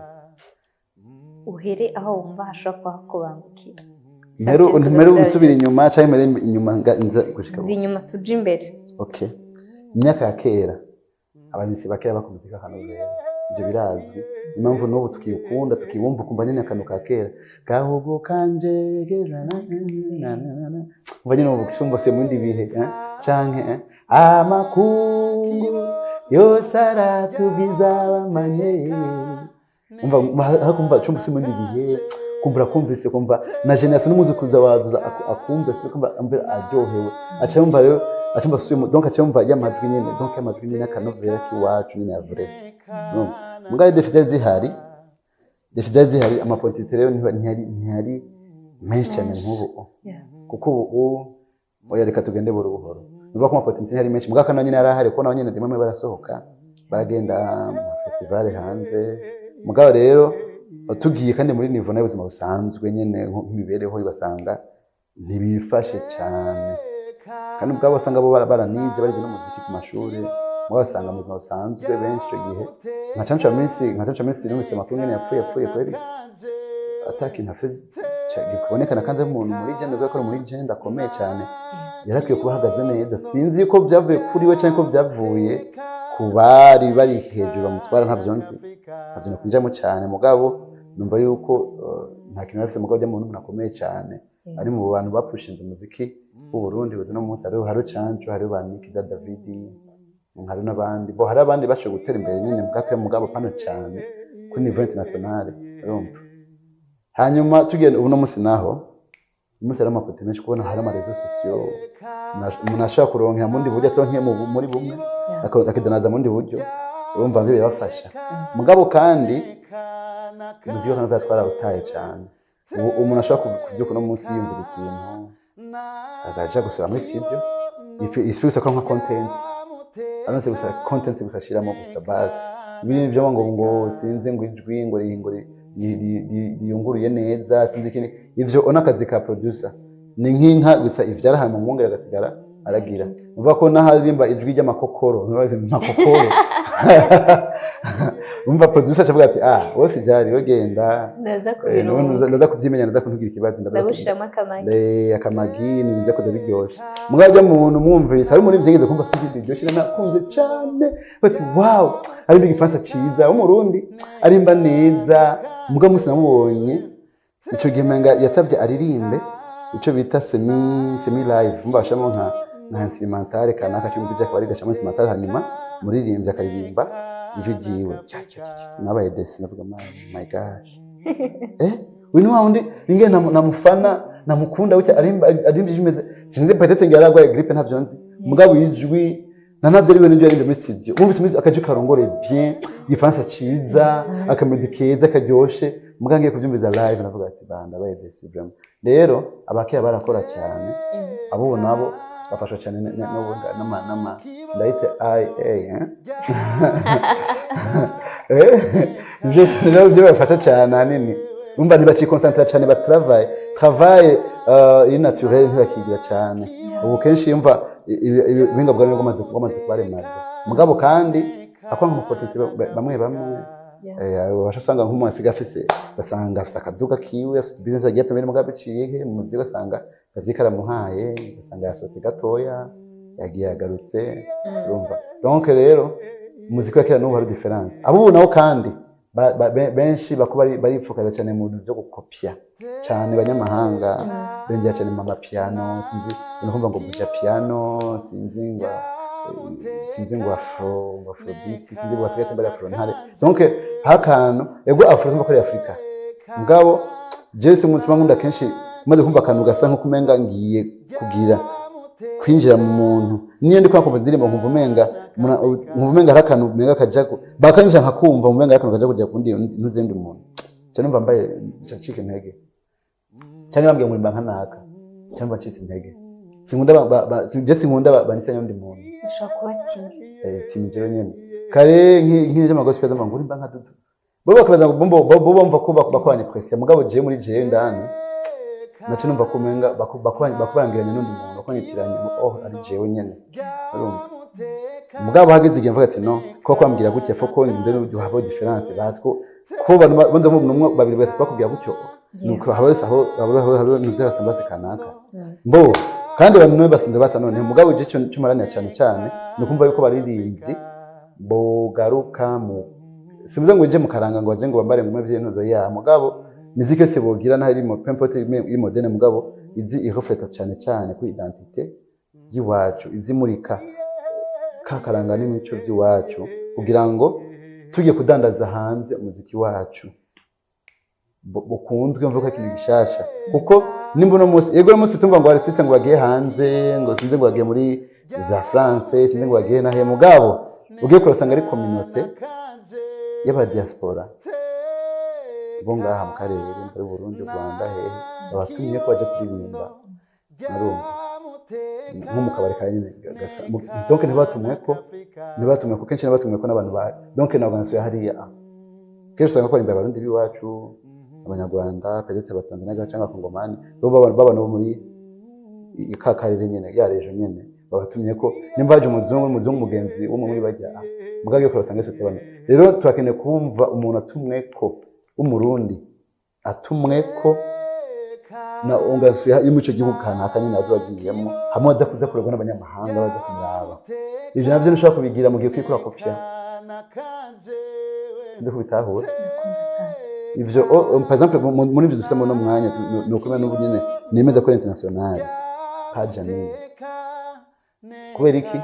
Speaker 2: Uhere aho wumva hashobora kuba hakubangukira.
Speaker 1: Mpere nsubira inyuma canke mpere inyuma nza gushika
Speaker 2: Nzi inyuma tuje imbere.
Speaker 1: Okay, imyaka ya kera abamisi ba kera bakunda umuziki w'akanovera, ibyo birazwi, impamvu n'ubu tukiwukunda, tukiwumva, ukumva nyine akantu ka kera gahugu kanje geza na na na na, umva nyine ubu kisumba mu bindi bihe, canke amakungu yose aratubwiza bamanye, umva kumva cumva si mu bindi bihe, kumva urakumvise, kumva na génération n'umuzukuruza waza akumve se, kumva amve aryohewe, aca yumva rero, aca yumva asubiye donc aca yumva y'amajwi nyene, donc y'amajwi nyene akanovera k'iwacu nyene ya vrai. Urumva mugabo défis zari zihari, défis zari zihari, ama opportunités rero ntiyari menshi cyane nk'ubu, kuko ubu oya, reka tugende buhoro buhoro. Niba ko ama opportunités ntiyari menshi, mugabo kandi nyine yari ahari, kuko nabo nyene rimwe rimwe barasohoka baragenda mu festival hanze. Mugabo rero tugiye kandi muri niveau y'ubuzima busanzwe nyene nk'imibereho, ugasanga ntibifashe cyane, kandi ubwabo basanga bo baranize, barize n'umuziki ku mashuri, mugabo basanga mu buzima busanzwe benshi icyo gihe nka Canco Minsi numvise amakuru nyene yapfuye kweri ata kintu afise kibonekana, kandi ari umuntu muri gender, ko ari muri gender akomeye cyane, yarakwiye kuba ahagaze neza. Sinzi ko byavuye kuri we cyangwa ko byavuye ku bari bari hejuru bamutwara, ntabyo nzi, ntabyo nakwinjiramo cyane. Mugabo numva yuko nta kintu yari afise, mugabo ujya mu umuntu akomeye cyane ari mu bantu bapushinze umuziki w'u Burundi buzi no munsi. Hariho Canco, hariho ba Nikiza Davidi, hari n'abandi bo, hari abandi bashoboye gutera imbere nyine bwatoya, mugabo pano cyane kuri niveau international, urumva. Hanyuma tugenda ubu no munsi naho, uyu munsi hari ama opportunités menshi, kubona hari ama réseaux sociaux, umuntu ashobora kuronkera mu bundi buryo atonkeye muri bumwe, akidanaza mu bundi buryo, urumva nivyo birabafasha. Mugabo kandi umuziki wa kano twarawutaye cyane. Ubu umuntu ashobora kubyuka uno munsi yiyumvira ikintu, akaja gusura muri studio, ifi gusa ko nka content aronse gusa, content gusa ashiramo gusa basi, ibindi byo ngo sinzi ngo ijwi ngo riyunguruye neza, sinzi ikindi, ivyo ona akazi ka producer ni nk'inka gusa ivyara, hanyuma umwungere agasigara. Aragira uvuga ko naho aririmba ijwi ry'amakokoro, ntibaze makokoro. Umva, producer acavuga ati: "Ah, wose jari wegenda."
Speaker 2: Ndaza kubirunga.
Speaker 1: Ndaza kuvyimenya, ndaza kuntugira ikibazo, ndaza
Speaker 2: Ndagushiramo akamagi.
Speaker 1: Akamagi ni biza kuza biryoshe. Mugabo ajya muntu mwumvise hari muri byigeze kumva afite ijwi riryoshe, nakunze cyane, bati: "Wow, arimba igifaransa ciza w'umurundi, arimba neza." Mugabo musi namubonye ico gihe, menga yasabye aririmbe ico bita semi live, mba bashamo nka instrumental kanaka cyo muri akaba ari gashamo instrumental, hanyuma muririmbyi akaririmba ijwi ryiwe. Cya, cya, cya, cya. Nabaye déçu, ndavuga: My gosh, uyu ni wa wundi ingene namufana, namukunda gutya, arimba ijwi imeze, sinzi, peut-être ngo yaragwaye grippe, ntavyo nzi, mugabo ijwi na navyo ari we n'ibyo yarimba muri studio, wumvise muri akajwi karongore bien, igifaransa ciza, aka mélodie keza karyoshe. Mugabo ngiye kubyumviza live, navuga ati: "Banda baye déçu vraiment." Rero abakera barakora cyane, abo nabo bafashwa cyane n'ama ndayite IA, eh? Ivyo rero byo bafasha cyane ahanini. Urumva ntibaciconcentra cyane, batravaille travail iri naturel ntibakigira cyane. Ubu kenshi yumva ubuhinga bwa none bwamaze kubaremaza. Mugabo kandi akora nk'amapolitiki bamwe bamwe, ubasha usanga nk'umuntu asigaye afise, ugasanga afise akaduka kiwe, afise business agiye pembeni, mugabo biciye he mu muziki, ugasanga akazi karamuhaye, ugasanga yasohotse gatoya, yagiye yagarutse. Urumva, donc rero umuziki wa kera n'ubu hari différence. Abo ubu nabo kandi benshi bako baripfukaza cyane mu bintu byo gukopya cyane abanyamahanga, bengera cyane mu mapiano, sinzi ukumva ngo buja piano, sinzi ngo afro, ngo afrobeat, sinzi ngo basigaye bari afro ntare. Donc hakantu ego afro simba ko ari Afrika, mugabo jewe simutsima nkunda kenshi maze kumva akantu gasa nko kumenga ngiye kugira kwinjira mu muntu. Niyo ndiko kumva indirimbo, nkumva umenga hari akantu umenga kaja bakanyisha, nkakumva umenga hari akantu kaja kuja kundi ntuzindi muntu cyane, numva mbaye ncika intege, cyangwa bambwiye ngo nimba nkanaka, cyangwa ncitse intege. Sinkunda je sinkunda banditse n'undi muntu.
Speaker 2: Ushobora kuba Timi.
Speaker 1: Timi jewe nyene kare nk'ibyo amagospel z'ama ngo urimba nka Dudu, bo bakabaza ngo bo bumva ko bakoranye pression, mugabo jewe muri jewe ndani naco numva ko umenga bakurangiranye n'undi muntu, bakonyitiranye, oh, ari jewe nyene. Urumva, mugabo hageze igihe mvuga ati: "No ko kwambwira gutya, faut ko ngende n'uburyo habo différence." Bazi ko abantu banza mu umwe, babiri, batatu bakubwira gutyo, nuko haba wese aho haba nuze basambaze kanaka mbo, kandi abantu nawe basanze basa. None mugabo je cyo cyumaranira cyane cyane ni ukumva yuko baririmbyi bogaruka mu, simvuze ngo uje mu karanga, ngo baje ngo bambare ngo vy'intuzo ya, mugabo miziki yose bogira naho iri mu peu importe iri moderne, mugabo izi irefleta cyane cyane kuri identité y'iwacu, izimurika ka karanga n'imico by'iwacu, kugira ngo tugiye kudandaza hanze umuziki wacu bukundwe, mvuga ikintu gishasha. Kuko nimba uno munsi, yego, uno munsi tumva ngo artiste ngo bagiye hanze, ngo sinzi ngo bagiye muri za France, sinzi ngo bagiye nahe, mugabo ugiye kurasanga ari communauté y'aba diaspora bo ngaha mu karere, muri Burundi, Rwanda, hehe, babatumye ko baje kuririmba, narumva nko mu kabari ka nyine gasa. Donc ntibatumwe ko kenshi, ntibatumwe ko n'abantu ba, donc na organisation ya hariya. Kenshi usanga ko barimba abarundi b'iwacu, abanyarwanda, peut-être abatanzania cyangwa abakongomani, bo baba bo muri ka karere nyene, ya région nyene, babatumye ko. Nimba haje umuzungu mugenzi w'umwe muri bajya, mugabo iyo kurasanga yose tubana. Rero turakeneye kumva umuntu atumwe ko w'umurundi, atumwe ko na organisation yo muri ico gihugu kanaka nyene azoba agiyemo, hamwe aza kuza kureba n'abanyamahanga baza kumuraba. Ivyo navyo ntushobora kubigira mu gihe uriko urakopya, sinzi ko bitahura.
Speaker 2: Ndakunda cyane.
Speaker 1: Ivyo par exemple muri ivyo dufise muri uno mwanya, ni ukumenya n'ubu nyene nemeza ko ari international haja nini. Kubera iki?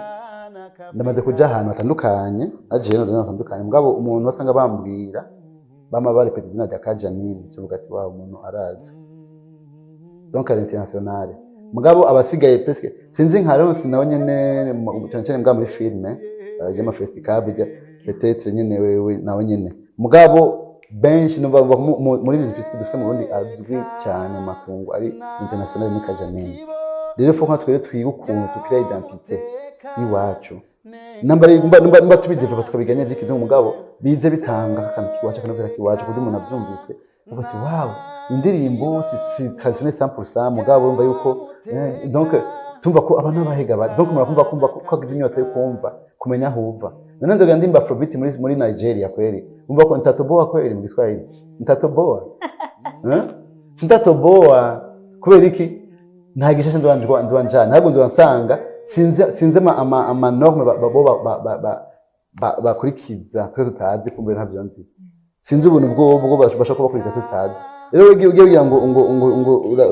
Speaker 1: Ndamaze kuja ahantu hatandukanye, nagiye no hatandukanye, mugabo umuntu wasanga bambwira bama barepeta izina rya Kajanini, tuvuga ati: "Wow, umuntu arazi." Donc ari international. Mugabo abasigaye presque sinzi, nka Ronse nawe nyene cyane cyane mbwa muri filme y'ama festival peut-être nyene wewe nawe nyene, mugabo benshi numva muri ibi dufise mu Burundi azwi cyane mu makungu ari international ni Kajanini. Rero faut nka twere twiga ukuntu tukira identité y'iwacu, namba tubidevelopa tukabiganya vy'ikizungu, mugabo bize bitanga akantu kiwacu, akanovera kiwacu, kuburyo umuntu avyumvise avuga ati: "Wow, indirimbo si traditionnel 100%." Mugabo urumva yuko donc Tumva ko abantu b'abahega ba donc murakumva kumva ko agize inyota yo kumva kumenya aho uva. None nzoga ndimba afrobeat muri Nigeria kweli, umva ko ntatoboa kweli? Mu Giswahili ntatoboa, eh? Sintatoboa kubera iki? Nta gishasha ndoba njana, ntabwo ndoba nsanga sinzi ama norme bo bakurikiza twe tutazi. Kumbure ntabyo nzi, sinzi ubuntu bwo bashobora kuba bakurikiza tutazi. Rero ugiye kugira ngo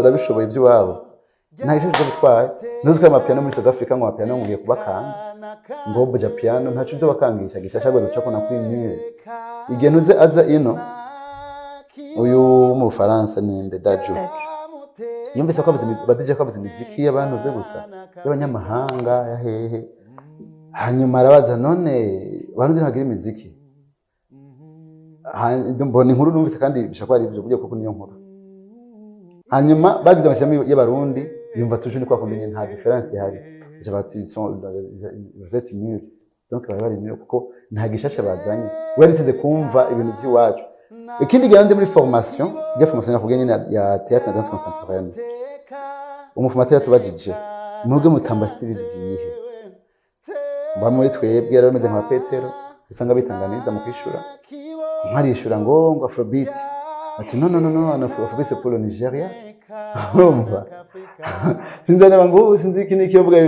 Speaker 1: urabishoboye iby'iwabo, nta gishasha cyo gutwaye. Ntuzi ko amapiano muri South Africa, ngo amapiano ngo ugiye kubakanga ngo buja piano, ntaco ibyo bakangisha gishasha ahubwo duca kona kuri mure. Igihe ntuze aza ino, uyu wo mu Bufaransa ninde, Dadju, yumvise ko ba DJ ko avuze imiziki y'abantu ze gusa y'abanyamahanga ya hehe, hanyuma arabaza: "None Barundi ntibagira imiziki?" Mbona inkuru numvise kandi bishobora kuba ari ibyo buryo, kuko niyo nkuru. Hanyuma bagize amashyirahamwe y'Abarundi, yumva toujours ni kwa kundi nyene, nta différence ihari. Baca bati: "Vous êtes nuls." Donc bari nuls kuko nta gishasha bazanye, we yariteze kumva ibintu by'iwacu. Ikindi gihe ndi muri formation, rya formation nakubwiye nyene ya théâtre na danse contemporaine, umuformateur yatubajije: "Mwebwe mutamba style zihe?" Mba muri twebwe yari bameze nka Petero, usanga bitanganiza mu kwishura. Umwe arishura ngo afrobeat, ati: "No, no, no, no, afrobeat c'est pour le Nigeria." Urumva, sinzi niba ngo sinzi iki n'iki uvuga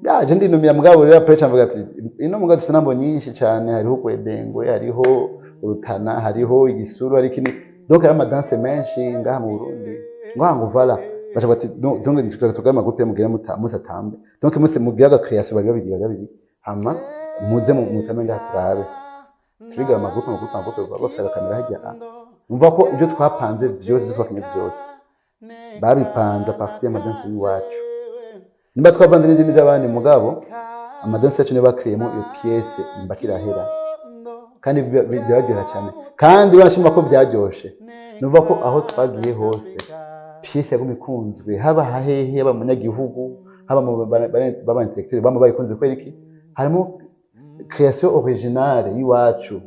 Speaker 1: yaje ndinumira. Mugabo rero après mvuga ati: "Ino mugabo dufite inambo nyinshi cyane, hariho kwedengwe, hariho urutana, hariho igisuru, hari ikindi, donc hari amadanse menshi ngaha mu Burundi." Ngo voilà, baca bati: "Donc tugare amagroupe, mugire mutatambe, donc muse mugire aga création babiri babiri babiri babiri, hama muze mutame ngaha turabe." Turiga amagroupe, amagroupe, amagroupe, bafise agakamera hajya. Umva ko ibyo twapanze byose, ibyo twakinye byose, babipanze à partir y'amadanse y'iwacu. Nimba twavanze n'izindi z'abandi, mugabo amadanse yacu niyo bakiriyemo iyo pièce imba kirahera, kandi biraryoha cyane, kandi barashima ko byaryoshe. Nuvuga ko aho twagiye hose pièce yaguma ikunzwe, haba hahehe, haba mu banyagihugu, haba mu baba intellectuel, bama bayikunze. Kubera iki? Harimo création originale y'iwacu.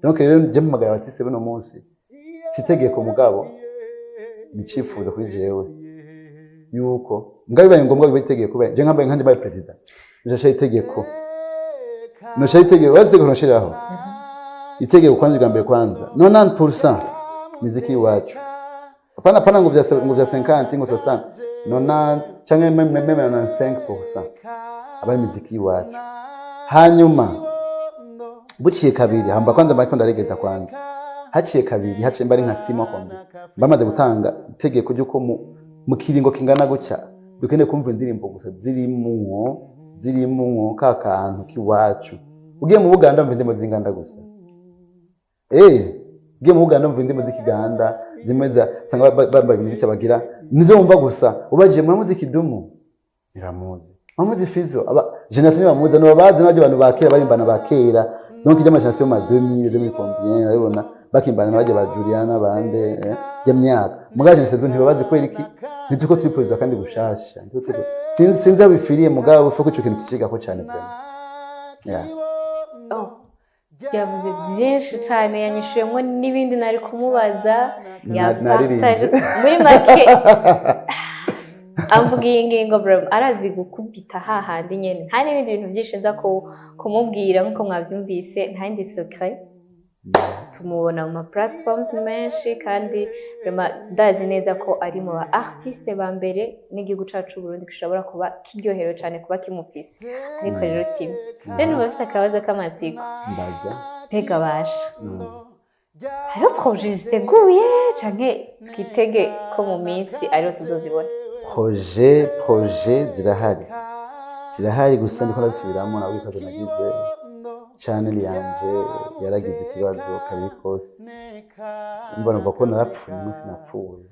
Speaker 1: Donc rero njye mpamagara abatise buno munsi, si itegeko mugabo ni icyifuzo kuri jewe yuko mbwa bibaye ngombwa biba itegeko, je nkambaye nkanje mbaye president, nshasha itegeko, nshasha itegeko, wazi itegeko nshiraho itegeko kwanza bwa mbere kwanza 90% miziki y'iwacu. Hapana, hapana ngo vya 50, ngo 60, 90 canke même 95% aba ari miziki y'iwacu. Hanyuma buciye kabiri, hamba kwanza mbariko ndaregeza kwanza, haciye kabiri, haciye mbari nka sima kombi, bamaze gutanga itegeko ry'uko mu kiringo kingana gutya dukeneye kumva indirimbo gusa zirimwo ka kantu k'iwacu. Ugiye mu Buganda mva indirimbo z'inganda gusa, ugiye mu Buganda mva indirimbo z'ikiganda zimwe za usanga bambaye ibintu bitya bagira nizo wumva gusa. Ubajije: "Muramuzi Kidumu?" Ntiramuzi. "Muramuzi Fizo?" Aba génération bamuzi, no babazi n'abandi bantu ba kera barimbana ba kera, donc ijya génération ma 2000, 2000 combien, urabibona bakimbana n'abajya ba Juliana bande, ya myaka. Mugabo génération ntibabazi. Kubera iki? Ntituko turiproduza kandi bushasha. Sinzi aho bifiriye, mugabo faut ko ico kintu kicigako cyane vraiment, yeah.
Speaker 2: Oh, yavuze byinshi cyane, yanyishuyemo n'ibindi nari kumubaza.
Speaker 1: Naririmbye.
Speaker 2: Yapartage muri make, amvuga iyi ngingo bro, arazi gukubita hahandi nyene. Nta n'ibindi bintu byinshi nza kumubwira. Nk'uko mwabyumvise, nta yindi secret, tumubona mu ma platforms menshi, kandi vraiment ndazi neza ko ari mu ba artiste ba mbere n'igihugu cacu Burundi gishobora kuba kiryoherewe cyane kuba kimufise. Ariko rero Timi, rero numva bafise akabazo k'amatsiko.
Speaker 1: Mbaza.
Speaker 2: Mbega basha, hariho projet ziteguye canke twitege ko mu minsi ariho tuzozibona?
Speaker 1: Projet zirahari, zirahari, gusa ndiko ndabisubiramo. Nabwo ikibazo nagize, channel yanje yaragize ikibazo kabiri kose. Mbona ko narapfuye umunsi napfuye,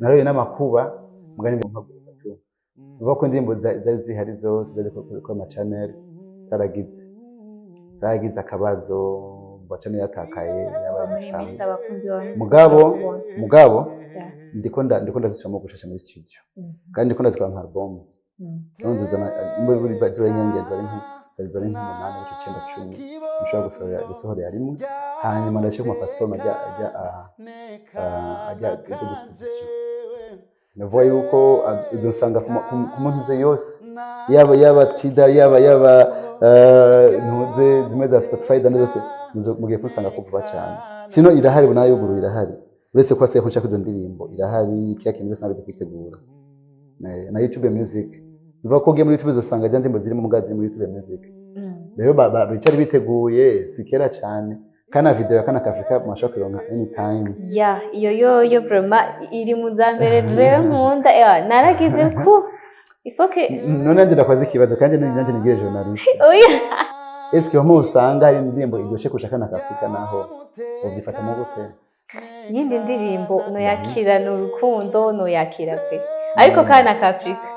Speaker 1: naroye n'amakuba mugani mpaguruka tu. Uvuga ko indirimbo zari zihari zose zari kuri ama channel zaragize akabazo, ngo channel yatakaye, yabaye
Speaker 2: Muri iyi minsi abakunzi bawe
Speaker 1: Mugabo mugabo ndiko ndazisubiramo gushasha muri studio, kandi ndiko ndazikora nka album. None nzozana muri ziba inyange, ziba ari nk'umunani ariko icenda, 10 nshobora gusohorera rimwe. Hanyuma ndashira ku ma platform ajya ajya ajya distribution. Navuga yuko udusanga ku muntu yose, yaba Tidal, yaba ntuze zimwe za Spotify dane zose, mugiye kunsanga ko vuba cyane. Sino irahari, ubu narayuguruye, irahari, uretse ko hasigaye ko nshaka izo ndirimbo. Irahari, kiriya kintu cyose nabwo kwitegura. Na YouTube Music, bivuga ko ugiye muri YouTube uzosanga rya ndirimbo ziri mu mbwa ziri muri YouTube Music. Rero bicari biteguye, si kera cyane, kandi na video ya Kana Kafrika mwashobora kuyironka anytime.
Speaker 2: Ya, iyo yo vraiment iri mu za mbere jewe nkunda. Ewa, naragize ku ifoke.
Speaker 1: None nanjye ndakoze ikibazo, kandi nanjye nigire journaliste.
Speaker 2: Oya.
Speaker 1: Eske bamwe usanga hari indirimbo iryoshe kurusha Kana Kafrika, naho ubyifatamo gute?
Speaker 2: Yindi ndirimbo noyakira ni urukundo, noyakira pe, ariko Kana Kafrika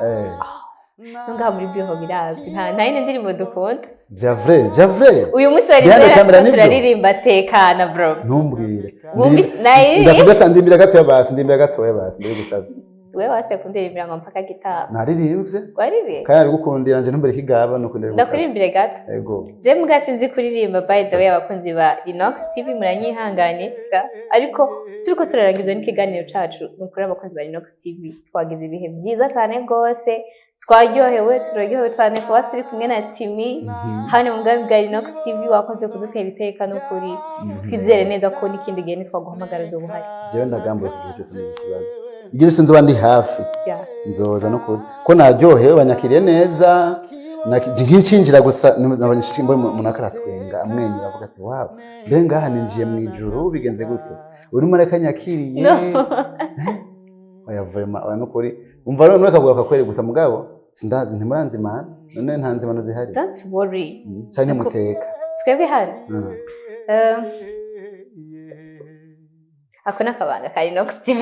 Speaker 2: no ngaha muri biho birazwi, nta yindi ndirimbo dukunda.
Speaker 1: Bya vrai, bya vrai.
Speaker 2: Uyu munsi wari
Speaker 1: Behind the
Speaker 2: zera
Speaker 1: camera
Speaker 2: turiko
Speaker 1: nivyo?
Speaker 2: Turaririmba tekana, bro.
Speaker 1: Ntumbwire.
Speaker 2: Wumvise nayi?
Speaker 1: Ndavuga sa ndimbira gatoya basi, ndimbira gatoya basi, ndabigusabye.
Speaker 2: We wase kundirimbira ngo mpaka gitaba.
Speaker 1: Naririmbye.
Speaker 2: Waririye?
Speaker 1: Kandi nabigukundira nje, ntumbere ikigaba nuko ndabigusabye.
Speaker 2: Ndakuririmbire gato.
Speaker 1: Yego.
Speaker 2: Je mbwa sinzi kuririmba, by the way. Abakunzi ba Inox TV muranyihanganira, ariko turiko turarangiza n'ikiganiro cacu. Ni ukuri, abakunzi ba Inox TV, twagize ibihe byiza cyane rwose, twaryohewe, turaryohewe cyane kuba turi kumwe na Timi hano mu bwami bwa Inox TV. Wakoze kudutera iteka n'ukuri. Twizere neza ko n'ikindi gihe nitwaguhamagara uzoba uhari.
Speaker 1: Jewe ndagambuye ku gihe cyose mu kibazo, igihe cyose nzoba ndi hafi. Nzoza no kuri ko naryohewe, banyakiriye neza. Nkincinjira gusa nabonye mbona umuntu akaratwenga, amwenyura, avuga ati: "Wow, mbe ngaha ninjiye mu ijuru, bigenze gute? Uri marayika nyakiriye?"
Speaker 2: No.
Speaker 1: Oya, vraiment, oya, nukuri umva none akavuga kakwere gusa, mugabo sindazi, ntimuranzimana none, nta nzimano zihari.
Speaker 2: Don't worry.
Speaker 1: Canke muteka.
Speaker 2: Twebwe hano ako ni akabanga ka Inox TV,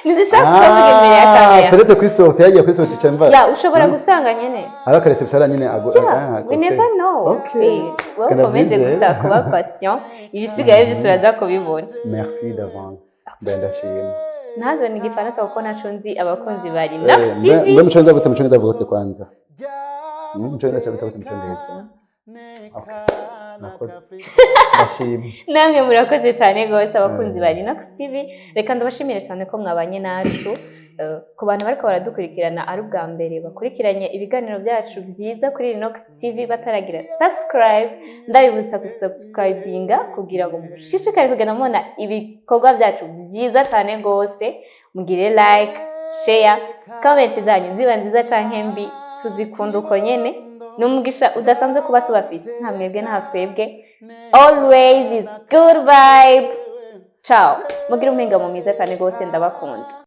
Speaker 2: ntidushaka kukavuga imbere ya kamera.
Speaker 1: Peut-être kuri sortie, yagiye kuri sortie cyangwa
Speaker 2: Ya, ushobora gusanga nyene
Speaker 1: hari akareception nyine ago.
Speaker 2: Yeah,
Speaker 1: ah,
Speaker 2: we
Speaker 1: okay.
Speaker 2: never know.
Speaker 1: Okay.
Speaker 2: Wowe
Speaker 1: Kana
Speaker 2: ukomeze
Speaker 1: byizere.
Speaker 2: gusa kuba patient, ibisigaye byose uraza kubibona.
Speaker 1: Merci d'avance, ndashima.
Speaker 2: Ntazane igifaransa kuko naco nzi. Abakunzi ba Inox TV.
Speaker 1: Mbe mucongereza gute? Mucongereza gute kwanza? Mucongereza gute mucongereza? Okay, nakoze, ndashima.
Speaker 2: Namwe murakoze cyane rwose, abakunzi ba Inox TV. Reka ndabashimire cyane ko mwabanye nacu. Ku bantu bariko baradukurikirana ari ubwa mbere bakurikiranye ibiganiro byacu byiza kuri Inox TV bataragira subscribe, ndabibutsa gusubscribinga kugira ngo mushishikare kugenda mubona ibikorwa byacu byiza cyane rwose. Mugire like, share, comment zanyu ziba nziza canke mbi, tuzikunda uko nyene. Ni umugisha udasanzwe kuba tubafise. Nta mwebwe nta twebwe. Always is good vibe. Ciao, mugire umuhingamo mwiza cyane rwose, ndabakunda.